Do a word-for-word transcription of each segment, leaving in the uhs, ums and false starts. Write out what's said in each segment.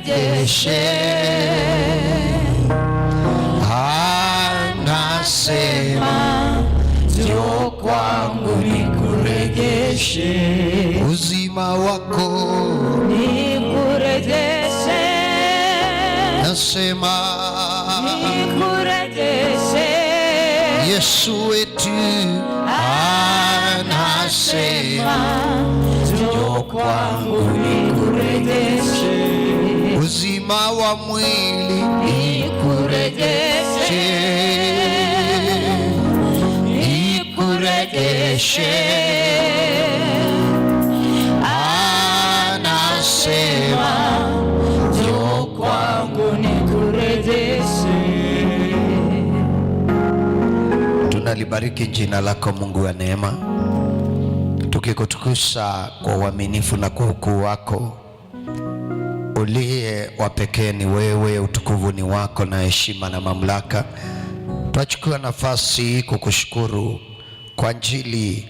Eshe, anasema, "Njoo kwangu nikurejeshe." Uzima wako. Nikurejeshe. Nasema. Nikurejeshe. Yesu wetu. Anasema, "Njoo kwangu nikurejeshe." Uzima wa mwili. Nikurejeshe. Nikurejeshe. Anasema, "Njoo kwangu nikurejeshe." Tunalibariki jina lako, Mungu wa neema, tukikutukuza kwa uaminifu na kwa ukuu wako, uliye wa pekee ni wewe, utukufu ni wako na heshima na mamlaka. Twachukua nafasi hii kukushukuru kwa ajili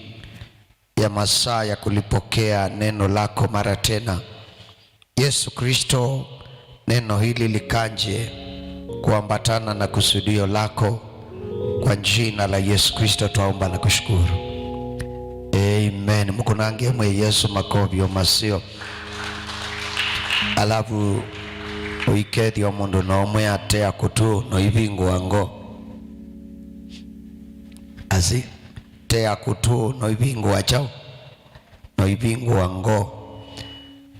ya masaa ya kulipokea neno lako mara tena. Yesu Kristo, neno hili likaje kuambatana na kusudio lako. Kwa jina la Yesu Kristo twaomba na kushukuru. Amen. Mũkũnange mwĩ Yesu makofi o maseo. Alafu ũikethya mũndũ na ũmwe, "Atea kũtũ no ivingũa ngo." Asi, "Tea kũtũ no ivingũa kyaũ?" No ivingũa ngo.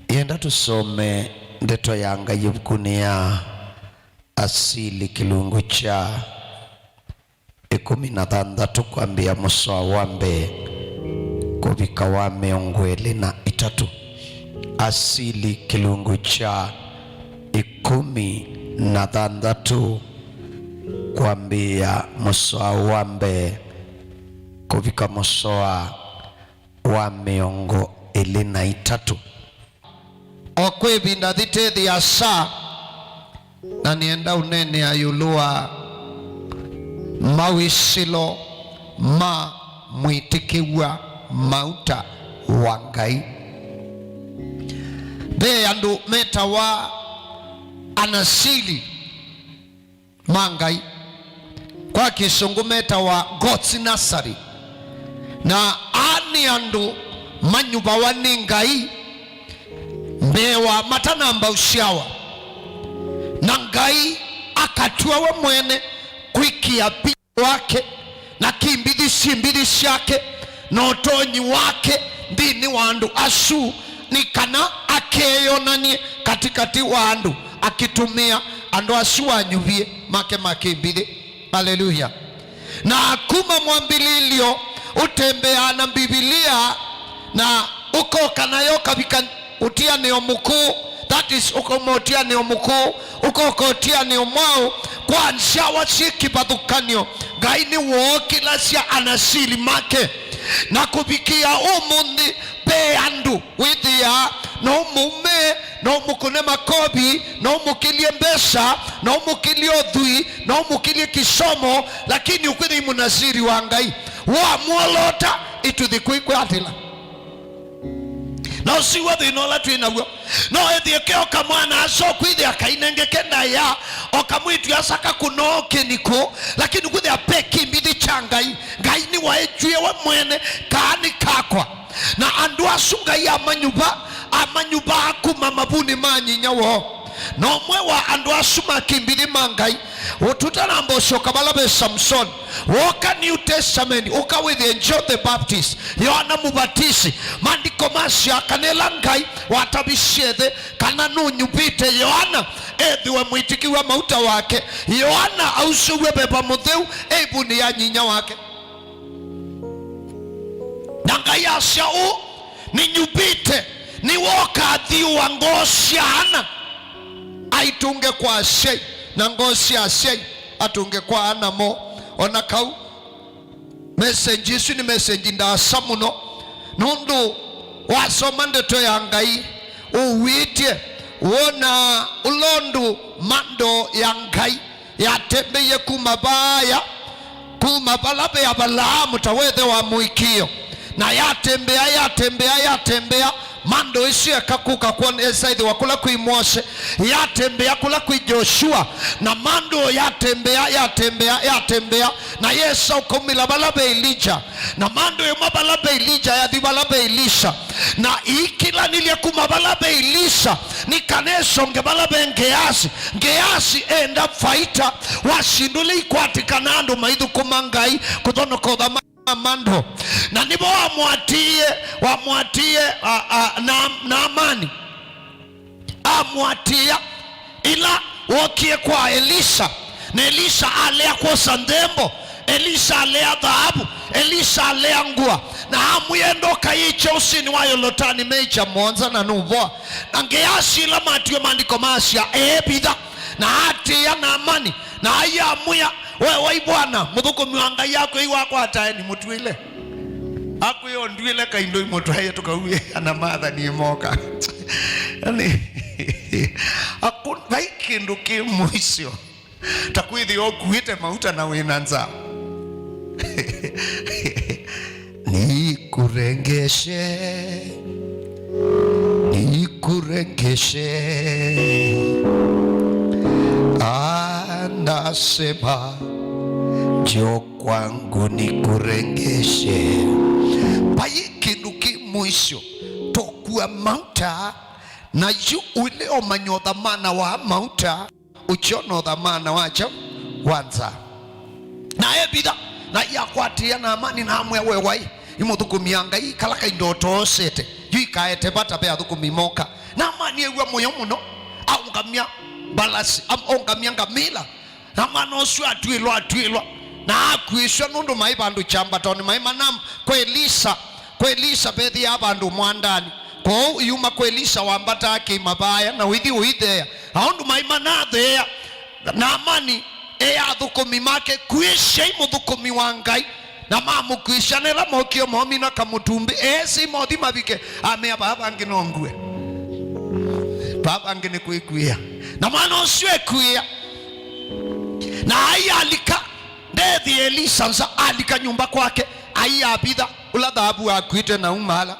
Yenda tũsome ndeto ya Ngai ĩvukunĩ ya Asili kĩlungu kya ĩkũmi na thanthatũ kwambĩĩa mũsoa wa mbee kũvika wa mĩongo ĩlĩ na itatũ. Asili kĩlungu kya ĩkũmi na thanthatũ kwambĩĩa mũsoa wa mbee kũvika mũsoa wa mĩongo ĩlĩ na itatũ. O kwĩ ĩvinda thitĩthya saa, na nĩenda ũneenea ĩũlũ wa mawĩsĩlo ma mwĩtĩkĩw'a mauta wa Ngai. Ve andũ metawa anasili ma Ngai. Kwa Kĩsũngũ metawa God's nursery. Na aa nĩ andũ manyuvawa nĩ Ngai mbee wa matanamba ũsyawa. Na Ngai akatw'a we mwene kwĩkĩa vinya wake na kĩmbithi syĩ mbithi syake na ũtonyi wake nthĩnĩ wa andũ asu, nĩ kana akeyonany'e katĩkatĩ wa andũ akĩtũmĩa andũ asu anyuvie make ma kĩmbithi. Haleluya! Na kuma mwambĩlĩlyo ũtembeaa na Mbivilia na ũkoka nayo ũkavika ũtianĩo mũkũũ, that is, ũkauma ũtianĩo mũkũũ ũkoka ũtianĩo mwaũ, kwa nzyawa syĩ kĩvathũkany'o, Ngai nĩwookĩlasya anasili make. Na kũvikĩa ũmũnthĩ, ve andũ wĩthĩaa no ũmũume, no ũmũkũne makovi, no ũmũkĩlye mbesa, no ũmũkĩlye ũthwii, no ũmũkĩlye kĩsomo, lakini ũkwĩthĩa mũnasili wa Ngai wamwolota ĩtuthi kwĩkwatĩla. Na ũsu w'o thĩna ũla twĩ naw'o. No ĩthĩe ke o kamwana-a-asa ũkwĩthĩa kainengeke ndaĩa, o kamwĩtu-a-asa kakũnoo kĩnikũ, lakini kwĩthĩa pe kĩmbithi kya Ngai. Ngai nĩwaĩtw'ĩe we mwene, "Kaa nĩ kakwa." Na andũ asu Ngai amanyuva, amanyuvaa kuma mavunĩ ma nyinya woo. Na ũmwe wa andũ asu ma kĩmbithi ma Ngai, ũtũtanamba ũsyoka vala ve Samsoni, wooka New Testament, ũka wĩthĩe John the Baptist, Yoana Mũvatisi. Maandĩko masyaa kana ĩla Ngai watavisye ĩthe kana nũnyuvĩte Yoana ethĩwe mwĩtĩkĩw'a mauta wake, Yoana ausũw'e veva mũtheu e ĩvunĩ ya nyinya wake. Na Ngai asya ũũ, "Nĩnyuvĩte nĩwe ũkathyũũa ngoo sya ana, aitũnge kwa asyai, na ngoo sya asyai atũnge kwa ana moo." O na kau, message ĩsu nĩ message ndaasa mũno, nũndũ wasoma ndeto ya Ngai ũw'ĩtye, wonaa ũla ũndũ mandoo ya Ngai yatembeie kuma vaaya, kuma vala ve Avalaamu ta wethe wa mũĩkĩĩo, na yatembea, yatembea, yatembea, Mandũ ĩsu eka kũka kwona, ĩsaĩthĩwa kũla kwĩ Mose, yatembea kũla kwĩ Joshua, na mandũ yatembea, yatembea, yatembea, na yesa ũkaumĩla vala ve Elija, na mandũ yuma vala ve Elija, yathi vala ve Elisha, na iikilanĩlya kuma vala ve Elisha, nĩ kana ĩsonge vala ve Ngeasi. Ngeasi enda faita wa syĩndũ ila ikwatĩkana andũ maithũkũma Ngai kũthonoka ũthama mandũ. Na nĩvo wamwatĩĩe, wamwatĩĩe, a, a, Na-, Naamani. Amwatĩĩa ĩla wookie kwa Elisa, na Elisa alea kwosa nthembo, Elisa alea thaavu, Elisa alea ngũa, na amwĩa, "Enda ũkayĩkye ũsĩnĩ wa Yolotani maikya mũonza na nũvoa." Na Ngeasi ĩla matiwe maandĩko masya, eevitha, na atĩĩa Naamani, na aia amwĩa, "We wai bwana, mũthũkũmi wa Ngai akwĩa yu akwatae nĩmũtw'ĩle. Akwĩa ũndw'ĩle kaindũ imũtwaĩe tũkauĩe ana maathani moka." Yaani, aku-, vai kĩndũ kĩ mũisyo ta kwĩthĩwa ũkuĩte mauta na wĩna nzaa. Nikurengeshe, nikurengeshe. Anasema, "Njoo kwangu nikurengeshe." Vai kĩndũ kĩ mũisyo tokua mauta, na yu ũile ũmanya ũthamana wa mauta. Ũkyona ũthamana wakyo wa nzaa. Na evitha, na iakwatĩĩa Naamani na amwĩa, "We wai, imũthũkũmi ya Ngai, kala kaindo ũtoosete, yu ikaete vata ve athũkũmi moka." Naamani ew'a mũyo mũno, aũngamya mbalasi, am-, aũngamya ngamĩla, na mwana ũsu atw'ĩlwa, atw'ĩlwa, na akuĩsw'a nũndũ maĩ vandũ kyambatonĩ, maĩ manam kwa Elisa. Kwa Elisa vethĩaa vandũ mwandanĩ. Kwoou yuma kwa Elisa wambataa kĩima vaaya na ũithi ũitheea. Na ũndũ maĩ manatheea, Naamani e athũkũmi make, "Kuĩsyai mũthũkũmi wa Ngai." Na mamũkuĩsya, na ĩla mookie moomina kamũtumbĩ, eesĩ mothi mavike, amea, "Vaa vangĩ no ngue. Vaa vangĩ nĩ kwĩkuĩa." Na mwana ũsu ekuĩa. Na ai alika, ndeethĩa Elisa nza, alika nyũmba kwake, ai avitha ũla thaavu wakuĩte na umaala.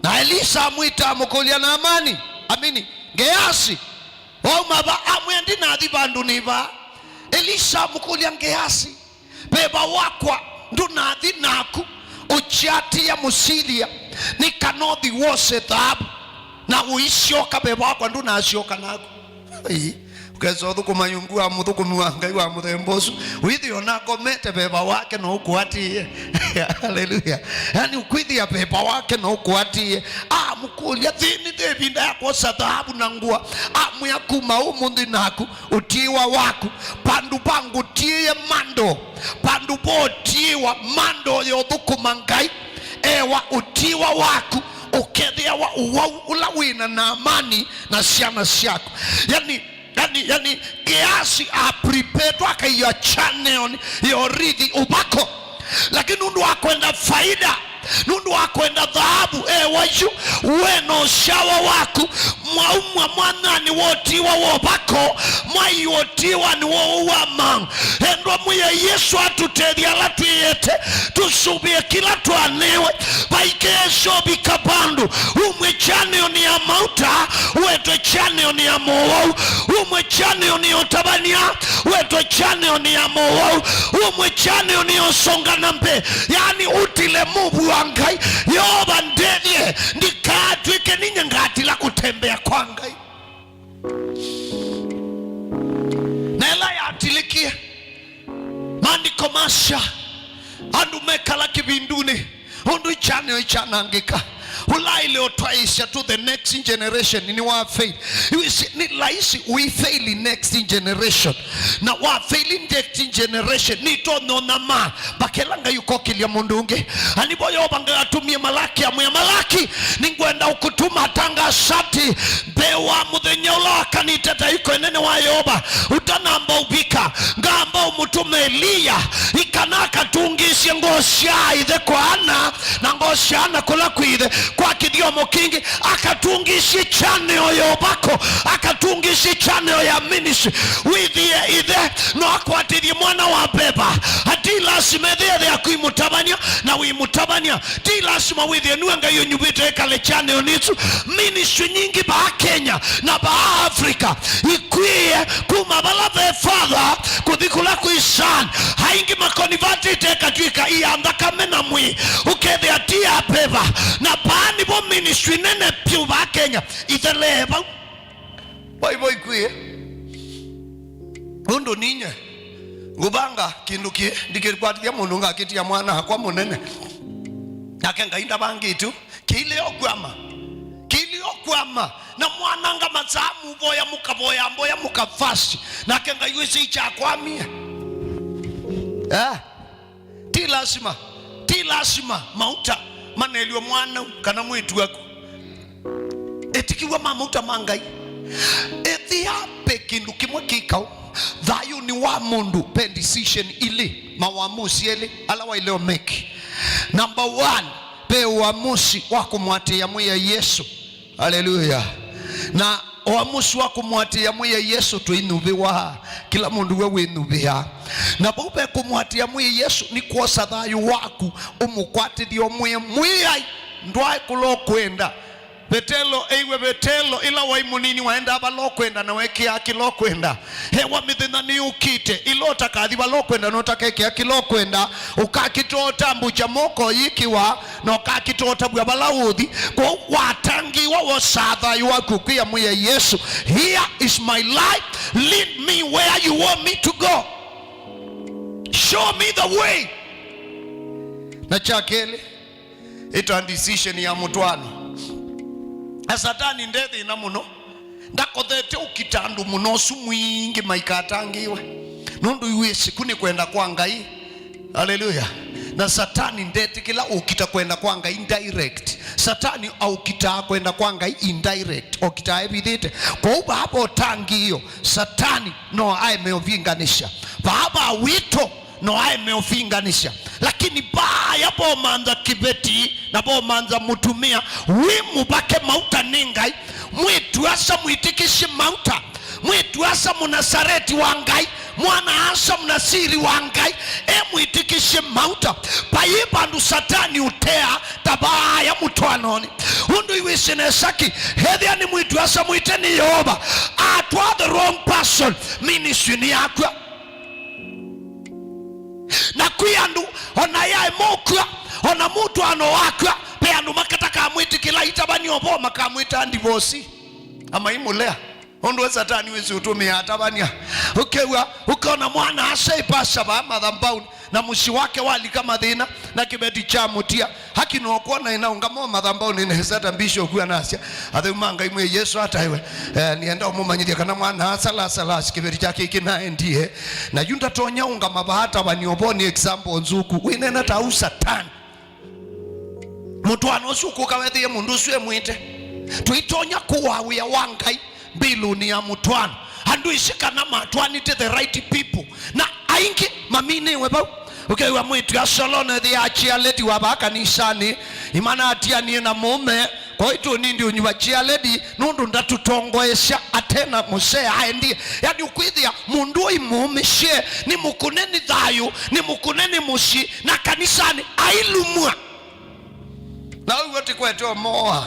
Na Elisa amwĩta, amũkũlya, "Naamani, amini, Ngeasi, wauma va?" Amwĩa, "Ndinathi vandũ nĩ vaa." Elisa amũkũlya, "Ngeasi, veva wakwa ndũnathi naku ũkyatĩĩa Mũsilia, nĩ kana ũthi wose thaavu na ũisyoka, veva wakwa ndũnasyoka naku." Ai, ũkesa ũthũkũma nyũngũ wa mũthũkũmi wa Ngai wa mũthemba ũsu, wĩthĩe ona akomete veva wake no ũkũatĩĩe. Haleluya! Yaani, ũkwĩthĩa veva wake no ũkũatĩĩe. Amũkũlya, "Thĩnĩ nĩ ĩvinda ya kwosa thaavu na ngũa?" Amwĩa, "Kuma ũmũnthĩ naku, ũtiĩwa waku. Vandũ va ngũtiĩe mandũ, vandũ va ũtiĩwa mandũ ya ũthũkũma Ngai, ewa ũtiĩwa waku, ũkethĩawa ũwau ũla wĩ na Naamani na syana syaku." Yaani, yaani, yaani, Geasi a prepared akaia channel ya ũrithi ũvako. Lakini nũndũ wa kwenda faida, nũndũ wa kwenda thaavu, ewa yu, we na ũsyawa waku mwaumwa mwananĩ wa ũtiĩwa wa ũvako, mwai ũtiĩwanĩ wa ũwau wa maũ. Endwa, mwĩai Yesũ atũtethye ala twĩĩte tũsũvĩe kĩla twanewe. Vaikĩĩsye ũvika vandũ umwe channel-nĩ ya mauta, wetwe channel-nĩ ya mowau, umwe channel-nĩ ya ũtavany'a, wetwe channel-nĩ ya mowau, umwe channel-nĩ ya ũsonga na mbee. Yaani, ũtile mũvu wa Ngai. Yeova, ndethye ndikatw'ĩke ninyie ngatila kũtembea kwa Ngai. Na ĩla yatilĩkie, maandĩko masya, andũ mekala kĩvindunĩ, ũndũ channel ĩkyanangĩka. Ũla aĩle ũtwaĩsya to the next generation nĩ wa fail. Yu isi, nĩ laisi ũifaili next generation. Na wa faili next generation, nĩtonya ũnyamaa mpaka ĩla Ngai ũkokĩlya mũndũ ũngĩ. Ani vo Yeova Ngai atumie Malaki, amwĩa, "Malaki, nĩngwenda ũkũtuma atangazati mbee wa mũthenya ũla wakanĩte ta iko ĩnene wa Yeova ũtanamba ũvika, ngamba ũmũtũme Eliya, ĩ kana akatungĩĩsye ngoo sya ĩthe kwa ana, na ngoo sya ana kũla kwĩ ĩthe." Kwa kĩthyomo kĩngĩ, akatungĩĩsye channel ya ũvako, akatungĩĩsye channel ya ministry. Wĩthĩe ĩthe no akwatĩthye mwana wa veva, until a Lasima ĩthĩe yaku imũtavany'a na wĩ mũtavany'a. Ti lasima wĩthĩe nue Ngai ũnyuvĩte ĩkale channel nĩsu. Ministry nyingĩ vaa Kenya na vaa Africa ikw'ĩĩe kuma vala ve father kũthi kũla kwĩ son. Aingĩ makonivatĩte ĩkatw'ĩka ia nthakame na mwĩĩ, ũkethĩa ti ya peva. Na vaa nĩvo ministry nene vyũ vaa Kenya ithelee vau. Vai vo ikw'ĩĩe. Ũndũ ninye ngũvanga kĩndũ kĩ, ndikĩkwatĩthya mũndũ, ngakĩtia mwana akwa mũnene. Nake Ngai ndavangĩte kĩilĩ okwama. Kĩilĩ okwama. Na mwananga masaa mũvoya, mũkavoya mboya, mũkafast. Nake Ngai wĩsĩ ikyakwamie. Eh? Ti lasima, ti lasima mauta manelw'e mwanau kana mwĩĩtu waku. Ĩtikĩw'a ma mauta ma Ngai. Ĩthĩa ve kĩndũ kĩmwe kĩkao thayũnĩ wa mũndũ, ve decision ilĩ, mawamusi elĩ ala waĩle ũmake. Number one, ve uamusi wa kũmũatĩĩa Mwĩai Yesũ. Haleluya. Na ũamusi wa kũmũatĩĩa Mwĩai Yesũ tũinyuvĩwa. Kĩla mũndũ we wĩnyuvĩaa. Na vau ve kũmũatĩĩa Mwĩai Yesũ nĩ kwosa thayũ waku, ũmũkwatĩthye, ũmwĩe, Mwĩai, ndwae kũla ũkwenda. Vetelo, eiwe Vetelo, ĩla waĩ mũnini waendaa vala ũkwenda na wekĩaa kĩla ũkwenda. Ewa mĩthenya nĩyũkĩte, ĩla ũtakathi vala ũkwenda na ũtakekĩa kĩla ũkwenda, ũkakĩtoota mbũkya moko yĩkĩwa, na ũkakĩtootavw'a vala ũũthi. Kwoou watangĩĩwa wosaa thayũ waku ũkwĩa Mwĩai Yesũ, "Here is my life, lead me where you want me to go. Show me the way." Na kya kelĩ, ĩta decision ya mũtwaano. Na Satani nde thĩna mũno. Ndakothete ũkita andũ mũno ũsu mwingĩ maikatangĩĩwe. Nũndũ iwĩsĩ ku nĩ kwenda kwa Ngai. Haleluya. Na Satani ndetĩkĩla ũkita kwenda kwa Ngai direct. Satani aũkitaa kwenda kwa Ngai indirect. Okitaa evithĩte. Kwoou vaa va ũtangĩĩo, Satani no aeme ũvinganĩsya. Vaa va wito no aeme ũvinganĩsya. Lakini vaya vomantha kĩveti na vomantha mũtumĩa wĩ mũvake mauta nĩ Ngai, mwĩĩtu-a-asa mwĩtĩkĩsye mauta, mwĩĩtu-a-asa Mũnasareti wa Ngai, mwana-a-asa Mũnasiri wa Ngai, e mwĩtĩkĩsye mauta. Vai vandũ Satani ũtea ta vaya mũtwaanonĩ. Ũndũ iwĩsĩ nesa kĩ, ethĩa nĩ mwĩĩtu-a-asa mwĩte nĩ Yeova, atwaa the wrong person, ministry nĩyakw'a. Na kwĩ andũ, ona yaĩ mokw'a, ona mũtwaano wakw'a, ve andũ makatakamwĩtĩkĩla itavany'a ũvoo, makamwĩta ndivosi. Amaimũlea. Ũndũ we Satani wĩsĩ ũtũmĩaa atavany'a. Ũkew'a, ũkona mwana-a-asa ĩpasa vaa mathambaũnĩ, na mũsyĩ wake walika mathĩna, na kĩveti kya mũtia. Haki no kwona ĩnaũngama o mathambaũnĩ nesa ta Bishop anasya, "Atheu ma Ngai, mwĩe Yesũ ataĩwe. Eh, nĩenda ũmũmanyĩthya kana mwana-a-asa Lazarus kĩveti kyake kĩnaendie." Na yu ndatonya ũngama vaa atavany'a ũvoo nĩ example nzũku. Wĩneena ta ũu Satani. Mũtwaano ũsu ũkũka wethĩe mũndũ ũsu emwĩte. Tũitonya kũaa wĩa wa Ngai mbĩlũnĩ ya mũtwaano. Andũ asu kana matwaanĩte the right people. Na aingĩ maminĩwe vau. Ũkew'a mwĩĩtu-a-asa ũla ũnethĩaa chairlady wa vaa kanisanĩ, imana atianie na mũũme, kwa hiyo tũnindi ũnyuva chairlady, nũndũ ndatũtongoesya ate na mũsee aendie. Yani ũkwĩthĩa mũndũ ũimũũmĩsye, nĩ mũkũne nĩ thayũ, nĩ mũkũne nĩ mũsyĩ, na kanisanĩ ailumw'a. Na ũu ũtikwete ũmoa.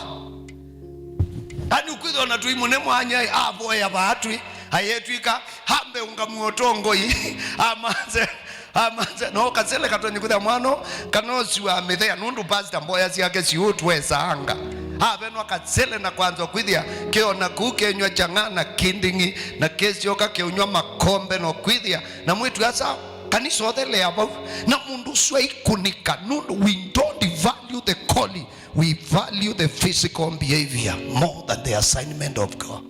Ani ũkwĩthwa na tũimũne mwanya avoya vaatwĩ, ayetwĩka ambe ũngamua ũtongoi, amanze, amanze, no kasele katonye kwĩthĩa mwana, kana ũsiwa mĩthea, nũndũ pastor mboya syake siũtwesaanga. Avenwa kasele na kwanza kwĩthĩa, kĩona kũu kenywa chang'aa na kĩnding'i, na kĩsyoka kĩũnywa makombe no kwĩthĩa, na mwĩĩtu-a-asa kanisa ũthelea vau, na mũndũ ũsu aikũnĩka, nũndũ we don't value the calling. We value the physical behavior more than the assignment of God.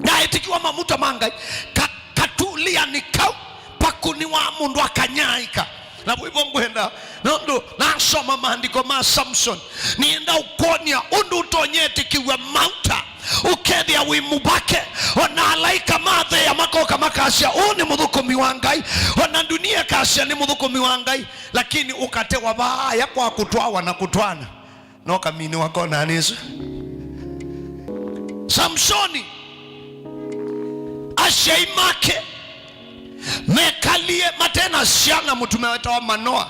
Na ĩtikiwa mamuta ma Ngai, ka-, katuliani kau, pakuniwa mũndũ akanyaĩka. Na vĩvo ngwenda, nũndũ nasoma maandĩko ma Samson, nĩenda ũkwony'a ũndũ ũtonyetĩkĩw'a mauta, ũkethĩa wĩ mũvake, ona alaĩka matheea makoka makasya, "Ũũ nĩ mũthũkũmi wa Ngai," ona ndunia ĩkasya, "Nĩ mũthũkũmi wa Ngai." Lakini ũkatewa vaya kwa kũtwawa na kũtwana, na ũkaminĩwa konanĩ ĩsu. Samsoni, asyai make Mekalie mate na syana, mũtumĩa wetawa Manoa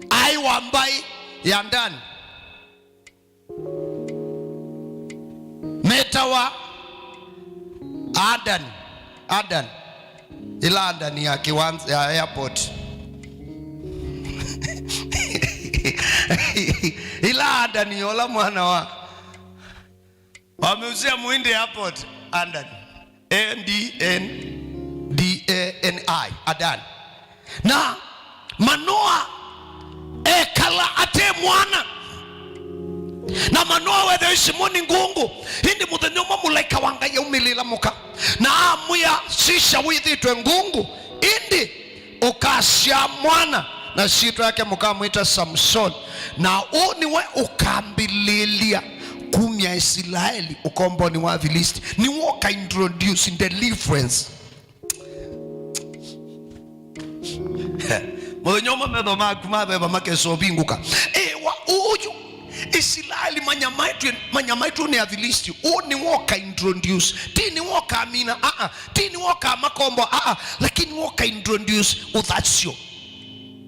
aĩ wa mbaĩ ya Dani. Metawa Adani. Adani. Ĩla Adani ya kĩwanza, ya airport. Ĩla Adani yola mwana wa, wa museum Indi airport, Adani. A D N D A N I, Adani. Na Manoa ekala ate mwana. Na Manoa wethĩwa isimoni ngungu. Ĩndĩ mũthenya ũmwe mũlaĩka wa Ngai aumĩlĩĩla mũka na amwĩa, "Sisya, wĩthĩĩtwe ngungu, ĩndĩ ũkasyaa mwana, na syĩtwa yake mũkamwĩta Samsoni. Na ũũ nĩwe ũkambĩlĩĩlya kumya Isilaeli ũkombonĩ wa Afilisti." Nĩwe ũka introduce deliverance. Mũthenya ũmwe metho maku maveva makesa ũvingũka. Ĩwa ũyũ Isilaeli manyamaitwe, manyamaitwe nĩ Afilisti. Ũũ nĩwe ũka introduce. Ti nĩwe ũkamina, aa. Ti nĩwe ũkamakomboa, aa. Lakini nĩwe ũka introduce ũthasyo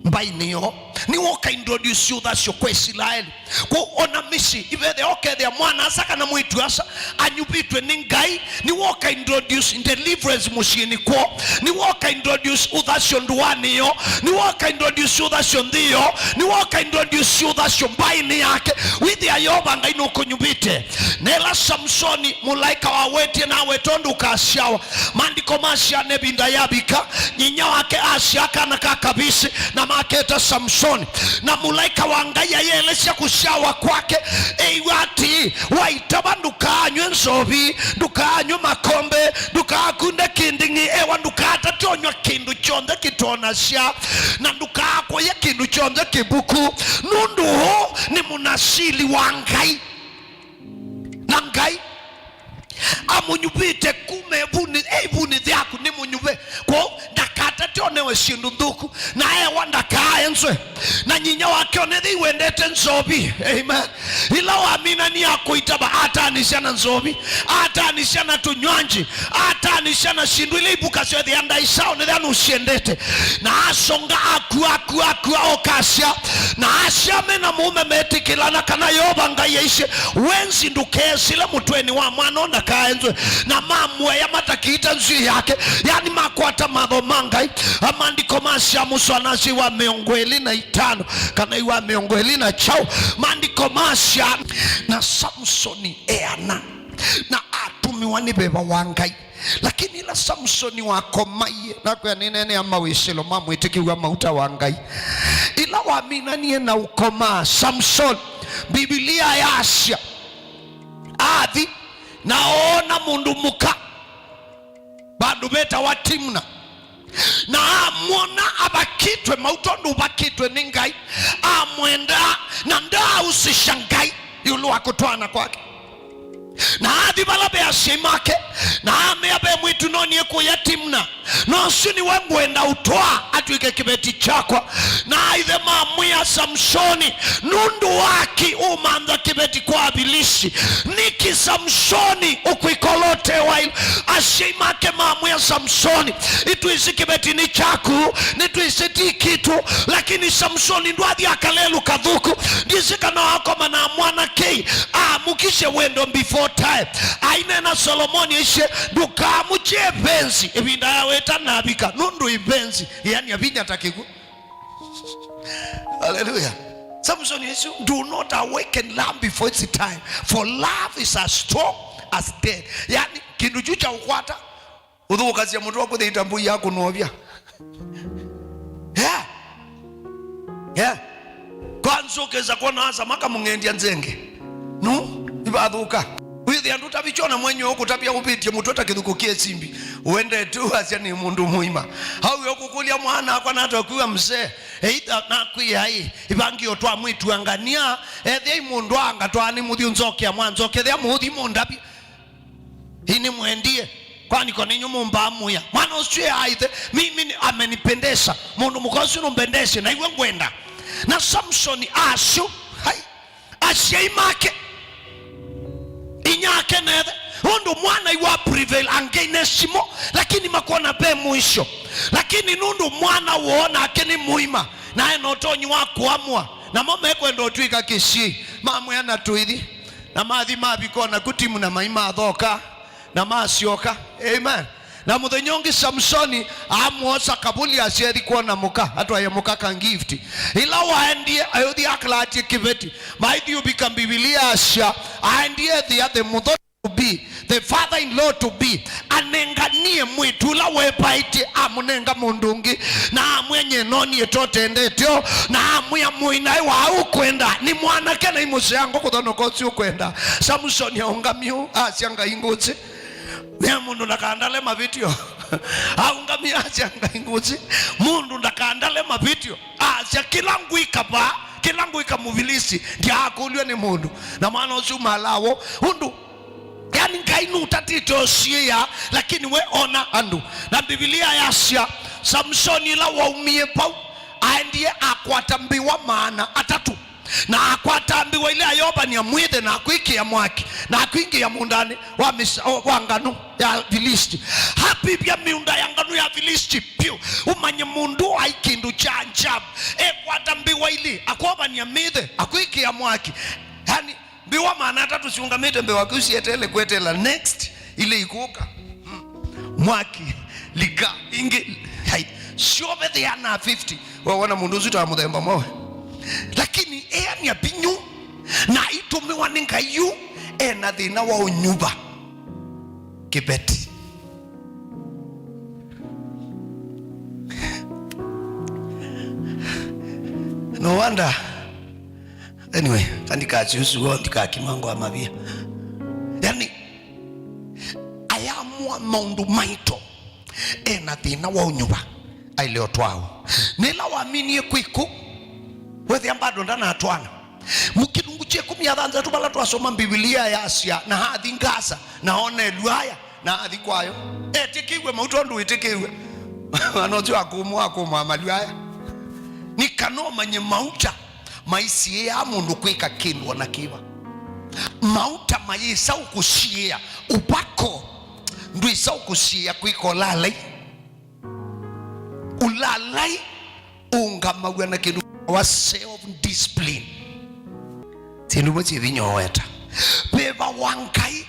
mbaĩnĩ yoo. Nĩwe ũka introduce ũthasyo kwa Isilaeli. Kwoou ona mĩsyĩ ivethĩa ũkethĩa mwana-a-asa kana mwĩĩtu-a-asa anyuvĩtwe nĩ Ngai, nĩwe ũka introduce deliverance mũsyĩnĩ kwoo. Nĩwe ũka introduce ũthasyo ndũanĩ yoo. Nĩwe ũka introduce ũthasyo nthĩ yoo. Nĩwe ũka introduce ũthasyo mbaĩnĩ yake. Wĩthĩa Yeova Ngai nũkũnyuvĩte. Na ĩla Samsoni mũlaĩka wawetie na aweta ũndũ ũkasyawa, Maandĩko masya na ĩvinda yavika, nyinya wake asyaa kana ka kavisi, na maketa Samsoni. Na mũlaĩka wa Ngai ayĩelesya kũsyawa kwake, ew'a atĩĩ, "Waitava, ndũkaanywe nzovi, ndũkaanywe makombe, ndũkaakunde kĩnding'i, ĩwa ndũkatate ũnyw'a kĩndũ kyonthe kĩtonasya, na ndũkaakũye kĩndũ kyonthe kĩvuku, nũndũ ũũ nĩ mũnasili wa Ngai." Na Ngai amũnyuvĩte kuma ĩvunĩ, e ĩvunĩ thyaku nĩ mũnyuve. Kwoou ndakatate onewe syĩndũ nthũku, na ewa ndakaaenzwe. Na nyinya wake onethei wendete nzovi. Amen. Ĩla waminanie akũitava, atanisya na nzovi, atanisya na tũnywanji, atanisya na syĩndũ ila ivukasya ethĩa ndaĩ sawa nĩthĩa nũsyendete. Na asonga akua, akua, akua, okasya. Na asya me na mũũme metĩkĩlana kana Yeova Ngai aisye, "Wenzi ndũkeesĩle mũtwenĩ wa mwana ũũ ndakaenzwe." Na mamũea matakĩĩta nzw'ĩĩ yake, yani makwata matho ma Ngai. Maandĩko masya mũsoa nasya wa mĩongo ĩlĩ na itano kana wa mĩongo ĩlĩ na kyaũ. Maandĩko masya, na Samsoni eana na atũmĩwa nĩ veva wa Ngai. Lakini ĩla Samsoni wakomaie, nakwĩa nĩneenea mawĩsĩlo ma mwĩtĩkĩw'a mauta wa Ngai. Ĩla waminanie na ũkomaa Samsoni, Mbivilia yasya, athi na oona mũndũ mũka vandũ vetawa Timna, na amwona avakĩtwe mauta ũndũ ũvakĩtwe nĩ Ngai, amwendaa na ndaausisya Ngai ĩũlũ wa kũtwaana kwake. Na athi vala ve asyai make, na amea, "Ve mwĩĩtu nonie kũya Timna, na ũsu nĩwe ngwenda ũtwaa atw'ĩke kĩveti kyakwa." Na aithe mamwĩa Samsoni, "Nũndũ waki ũmantha kĩveti kwa Avilisi? Nĩkĩ Samsoni ũkwĩkolotewa ĩla?" Asyai make mamwĩa Samsoni, "Nĩtwĩsĩ kĩveti nĩ kyaku, nĩtwĩsĩ ti kitũ." Lakini Samsoni ndwathi akalelũ kathũku. Ndĩsĩ kana wakoma na mwanake amũkisye wendo before time. Aineena Solomoni aisye, "Ndũkamũkye venzi ĩvinda ya wĩta navika, nũndũ ĩvenzi yĩany'a vinya ta kĩkw'ũ." Hallelujah. Samson aisye, "Do not awaken love before its time, for love is as strong as death." Yani, kĩndũ kyu kya ũkwata ũthũkasya mũtwe kũthĩta mbũi ya kũnovya. Yeah. Yeah. Kwanza ũkesa kwona asa makamũng'endya nzenge. No, ivathũka. Wĩthĩa ndũtavikyona mwenyewe ũkũtavya ũvĩtye mũtwe ta kĩthukũ kĩ simbi. Ũendete ũasya nĩ mũndũ mũima. Hau yo kũkũlya mwana akwa natakwĩwa mzee. Either nakwĩa ĩ, ivangio twa mwĩtu angania, ethĩa i mũndũ anga twaani mũthiũ nzokea mwanzokethĩa mũũthi mũndavye. Ĩĩ nĩmwendie. Kwani ko nenyu mũmbaa mũya? Mwana ũsu e aithe, "Mimi ni-, amenipendeza. Mũndũ mũka ũsu nũmbendesye, na iwe ngwenda." Na Samsoni asyo, hai, asyai make, inyake na ĩthe, Nũndũ mwana iwa prevail against mo, lakini makwona ve mũisyo. Lakini nũndũ mwana woo nake nĩ mũima, na ena ũtonyi wa kũamũa, namo mekwenda ũtw'ĩka kĩsyĩĩ, mamwĩa na tũithi, na mathi mavika o naku timu na mai mathoka, na masyoka. Amen. Na mũthenya ũngĩ Samsoni amwosa kavuli asyethi kwona mũka, atwaĩe mũka ka gift. Ĩla waendie, ayũthi akalatie kĩveti. Maithi ũvika Mbivilia asya, aendie thĩ athĩ mũtho to be, the father-in-law to be, anenganie mwĩĩtu ũla wepaĩtye, amũnenga mũndũ ũngĩ, na amwĩa, "Nyie nonie totendeteo," na amwĩa, "Mũinaĩ wa ũkwenda nĩ mwanake na imũseango kũthonoka ũsu ũkwenda." Samsoni aũngamie ũu, asya, "Ngai ngũsĩ." Nĩ mũndũ ndakandale mavĩtyo. Aũngamie asya, "Ngai ngũsĩ." Mũndũ ndakandale mavĩtyo. Asya, "Kĩla ngwĩka vaa, kĩla ngwĩka Mũvilisti, ndyaakũlw'a nĩ mũndũ." Na mwana ũsu malawo ũndũ, yani, Ngai nũtatĩte ũsiĩĩa, lakini we ona andũ. Na Mbivilia yasya, Samsoni ĩla waumie vau, aendie akwata mbĩwa maana atatũ. Na akwata mbĩwa ilĩ ayovany'a mwĩthĩ na akwĩkĩa mwaki, na akwingĩa mũũndanĩ wa mĩsa-, o, wa nganũ ya Vilisti. Apivya mĩũnda ya nganũ ya Vilisti vyũ. Ũmanye mũndũ aĩ kĩndũ kya ajabu. Ekwata mbĩwa ilĩ, akovany'a mĩthĩ, akwĩkĩa mwaki. Yani, mbĩwa maana atatũ syũngamĩte mbee waku sieteele kweteela next ilĩ ikũka. Mm. Mwaki, lika, ingĩ, hai, syove three hundred fifty. We wona mũndũ ũsu ta mũthemba mwawe. Lakini eania vinyu na itũmĩwa nĩ Ngai yu, ena thĩna wa ũnyuva kĩveti. No wonder. Anyway, kandikachi ũsu wo ndikakima ngwa mavia. Yani, ayamũa maũndũ maito, ena thĩna wa ũnyuva, aile ũtwao. Nĩla waminie kwĩkũ, wethĩa bado ndanatwana. Mũkĩlungu kya ĩkũmi na thanthatũ vala twasoma Mbivilia yasya, na athi Ngasa, na one ĩlwaya, na athi kwayo. Etĩkĩw'e mau tondũ wĩtĩkĩw'e. Mwana ũsu akũmwa, akũmwa malwaya. Nĩ kana ũmanye mauta maisiĩaa mũndũ kwĩka kĩndũ o na kĩva. Mauta mayĩsa ũkũsiĩĩa. Upako ndwĩsa ũkũsiĩĩa kwĩka ũlaalai. Ũlaalai ũũngamaw'a na kĩndũ wa self discipline. Syĩndũ imwe syĩ vinya ũweta. Veva wa Ngai